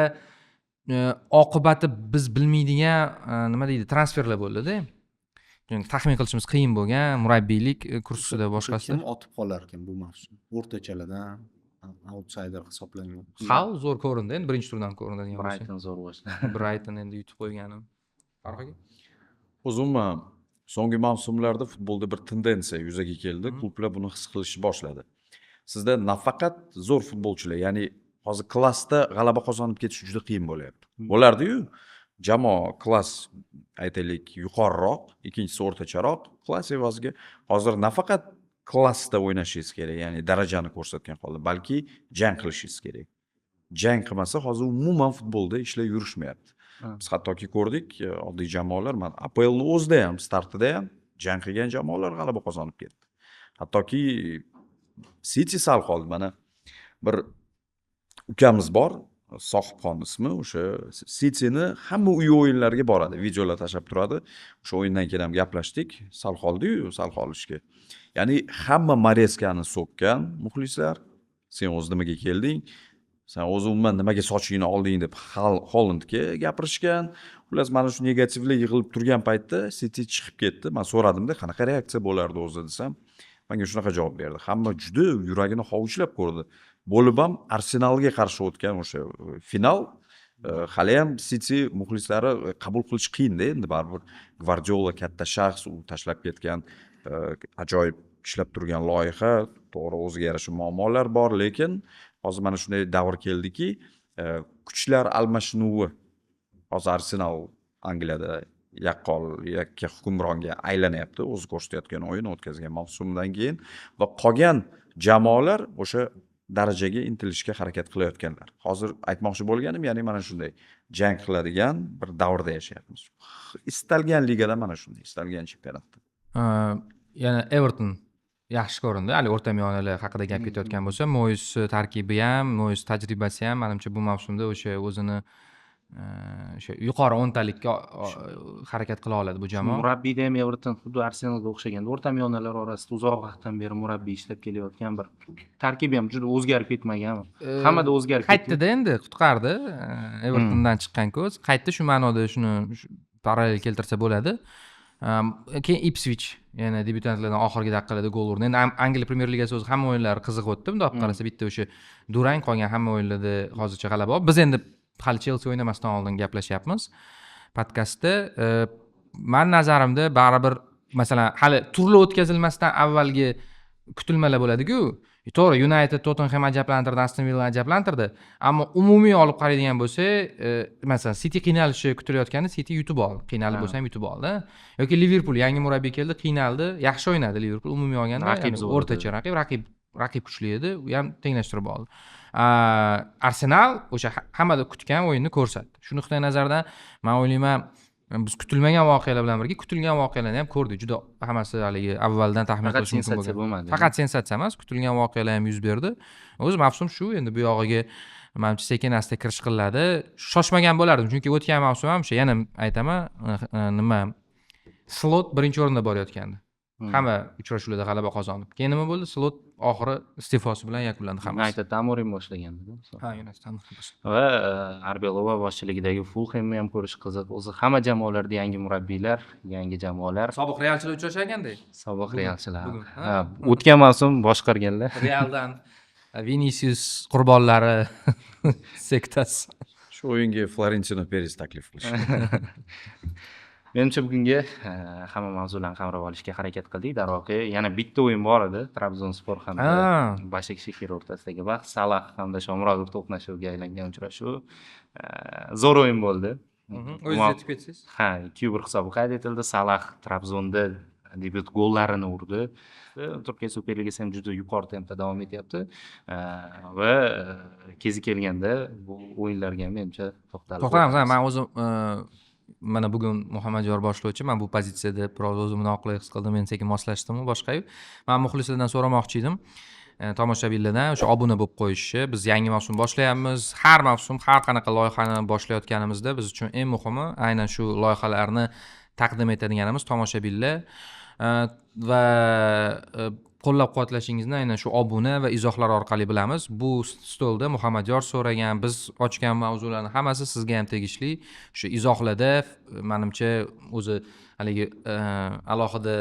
oqibati biz bilmaydigan nima deydi, transferlar bo'ldida. Chunki taxmin qilishimiz qiyin bo'lgan murabbiylik kursida, boshqasida. Kim otib qolar ekan bu mavsum? O'rtachalardan outsider hisoblangan. Hull zo'r ko'rindi, endi birinchi turdan ko'rinadigan bo'lsa. Brighton zo'r boshladi. Brighton endi yutib qo'ygani. Farruh aka? O'zi umuman so'nggi mavsumlarda futbolda bir tendensiya yuzaga keldi. Klublar buni his qilishni boshladi. Sizda nafaqat zo'r futbolchilar, ya'ni hozir klassda g'alaba qozonib ketish juda qiyin bo'lyapti. Bo'lardi-yu, jamoa klass, aytaylik, yuqoriroq, ikkinchisi o'rtacharoq klass evaziga hozir nafaqat klassda o'ynashingiz kerak, ya'ni darajani ko'rsatgan holda, balki jang qilishingiz kerak. Jang qilmasa hozir umuman futbolda ishlar yurishmayapti. Biz hattoki ko'rdik, oddiy jamoalar, mana APLni o'zida ham, startida ham jang qilgan jamoalar g'alaba qozonib ketdi. Hattoki City sal qoldi. Mana bir ukamiz bor, Sohibxon ismi, o'sha Cityni hamma uy o'yinlariga boradi, videolar tashlab turadi. O'sha o'yindan keyin ham gaplashdik. Sal qoldi-yu, sal qolishga. Ya'ni hamma Mareskani so'kkan muxlislar. Sen o'zi nimaga kelding? Sen o'zi umuman nimaga sochingni olding deb Holandga gapirishgan. Xullas, mana shu negativlar yig'ilib turgan paytda City chiqib ketdi. Men so'radimda, qanaqa reaksiya bo'lardi o'zi desam, menga shunaqa javob berdi. Hamma juda yuragini hovuchlab ko'rdi. Bo'lib ham Arsenalga qarshi o'tgan o'sha final haliyam City muxlislari qabul qilish qiyinda endi baribir Gvardiola katta shaxs, u tashlab ketgan ajoyib ishlab turgan loyiha, to'g'ri, o'ziga yarasha muammolar bor, lekin hozir mana shunday davr keldiki, kuchlar almashinuvi. Hozir Arsenal Angliyada yaqqol yakka hukmronga aylanyapti, o'zi ko'rsatayotgan o'yin, o'tkazgan mavsumdan keyin va qolgan jamoalar o'sha darajaga intilishga harakat qilayotganlar. Hozir aytmoqchi bo'lganim, ya'ni mana shunday jang qiladigan bir davrda yashayapmiz. Istalgan ligada mana shunday, istalgan chempionatda. Yana Everton yaxshi ko'rindi. Hali o'rta miyonalar haqida gap ketayotgan bo'lsa, Moyes tarkibi ham, Moyes tajribasi ham manimcha bu mavsumda o'sha o'zini o'sha yuqori o'ntalikka harakat qila oladi bu jamoa. Murabbiyda ham Everton xuddi Arsenalga o'xshagan o'rta miyonalar orasida uzoq vaqtdan beri murabbiy ishlab kelayotgan bir tarkib ham juda o'zgarib ketmagan. Hammada o'zgarib ketdi. Qaytdida endi qutqardi. Evertondan chiqqan ko'z. Qaytdi, shu ma'noda shuni parallel keltirsa bo'ladi. Keyin Ipswich yana debyutantlardan oxirgi daqiqalarda gol urdi. Endi Angliya Premyer Ligasi o'zi hamma o'yinlari qiziq o'tdi. Bundoq olib qarasa, bitta o'sha durang, qolgan hamma o'yinlarda hozircha g'alaba bor. Biz endi hali Chelsi o'ynamasdan oldin gaplashyapmiz podkastda. Mani nazarimda, baribir, masalan, hali turlar o'tkazilmasdan avvalgi kutilmalar bo'ladiku. To'g'ri, United, Tottenham ajablantirdi, Aston Villa ajablantirdi, ammo umumiy olib qaraydigan bo'lsak, masalan, City qiynalishi kutilayotganda City yutib oldi, qiynalib bo'lsa ham yutib oldi. Yoki Liverpul, yangi murabbiy keldi, qiynaldi, yaxshi o'ynadi Liverpul umumiy olganda. Raqib Ya'ni zo'r edi. O'rtacha raqib kuchli edi, u ham tenglashtirib oldi. Arsenal o'sha hammada kutgan o'yinni ko'rsatdi. Shu nuqtai nazardan man o'ylayman, biz kutilmagan voqealar bilan birga kutilgan voqealarni ham ko'rdik. Juda hammasi haligi avvaldan taxmin Faqat qilish mumkin sensatsiya bo'lgan. bo'lmadi. Faqat sensatsiya emas, kutilgan voqealar ham yuz berdi. O'zi mavsum shu, endi bu yog'iga manimcha sekin asta kirish qilinadi. Shoshmagan bo'lardim, chunki o'tgan mavsum ham o'sha, yana aytaman, nima, Slot birinchi o'rinda borayotgandi, hamma uchrashuvlarda g'alaba qozonib. Keyin nima bo'ldi? Slot oxiri iste'fosi bilan yakunlandi hammasi. United Amorim boshlagandi. Ha, United Amorim. Va Arbeloa boshchiligidagi Fulhamni ham ko'rish qiziq. O'zi hamma jamoalarda yangi murabbiylar, yangi jamoalar. Sobiq realchilar uchrashganda. Sobiq Bugun, realchilar. bugun, ha? Ha, o'tgan mavsum boshqarganlar. Realdan Vinisius qurbonlari sektasi. Shu o'yinga Florentino Peres taklif qilishdi. Menimcha, bugungi hamma mavzularni qamrab olishga harakat qildik. Darvoqe, yana bitta o'yin bor edi. Trabzonspor hamda Bashakshehir o'rtasidagi bahs, Salah hamda Shomurodov to'qnashuviga aylangan uchrashuv. Zo'r o'yin bo'ldi. O'zingiz aytib ketsangiz. Ha, 2-1 hisobi qayd etildi. Salah Trabzonda debyut gollarini urdi. Turkiya Superligasi ham juda yuqori tempda davom etyapti. Va kezi kelganda bu o'yinlarga ham, menimcha, to'xtalib To'xtalamiz. o'tamiz. Man o'zim, mana bugun Muhammadyor boshlovchi, man bu pozitsiyada biroz o'zimni noqulay his qildim, men sekin moslashdimu boshqayu. Man muxlislardan so'ramoqchi edim, tomoshabinlardan o'sha obuna bo'lib qo'yishni. Biz yangi mavsum boshlayapmiz. Har mavsum har qanaqa loyihani boshlayotganimizda biz uchun eng muhimi aynan shu loyihalarni taqdim etadiganimiz tomoshabinlar. Va qo'llab quvvatlashingizni aynan shu obuna va izohlar orqali bilamiz. Bu stolda Muhammadyor so'ragan, biz ochgan mavzularni hammasi sizga ham tegishli. Shu izohlarda, manimcha, o'zi haligi alohida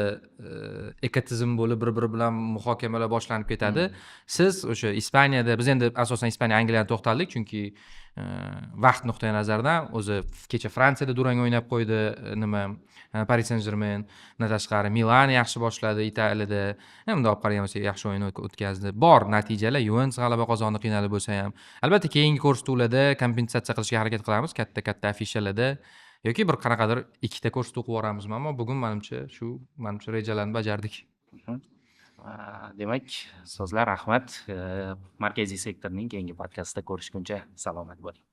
ekotizim bo'lib, bir biri bilan muhokamalar boshlanib ketadi. Siz o'sha Ispaniyada, biz endi asosan Ispaniya, Angliyani to'xtaldik, chunki vaqt nuqtai nazaridan. O'zi kecha Fransiyada durang o'ynab qo'ydi, nima, Paris Saint Germain tashqari Milan yaxshi boshladi Italiyada. Bundoq olib qaragan bo'lsak, yaxshi o'yin o'tkazdi. Bor natijalar, Yuventus g'alaba qozondi qiynalib bo'lsa ham. Albatta, keyingi ko'rsatuvlarda kompensatsiya qilishga harakat qilamiz, katta katta afishalarda yoki bir qanaqadir ikkita ko'rsatuv qilib yuboramizmi. Ammo bugun manimcha shu, manimcha, rejalarni bajardik. Demak, ustozlar, rahmat. Markaziy sektorning keyingi podkastida ko'rishguncha salomat bo'ling.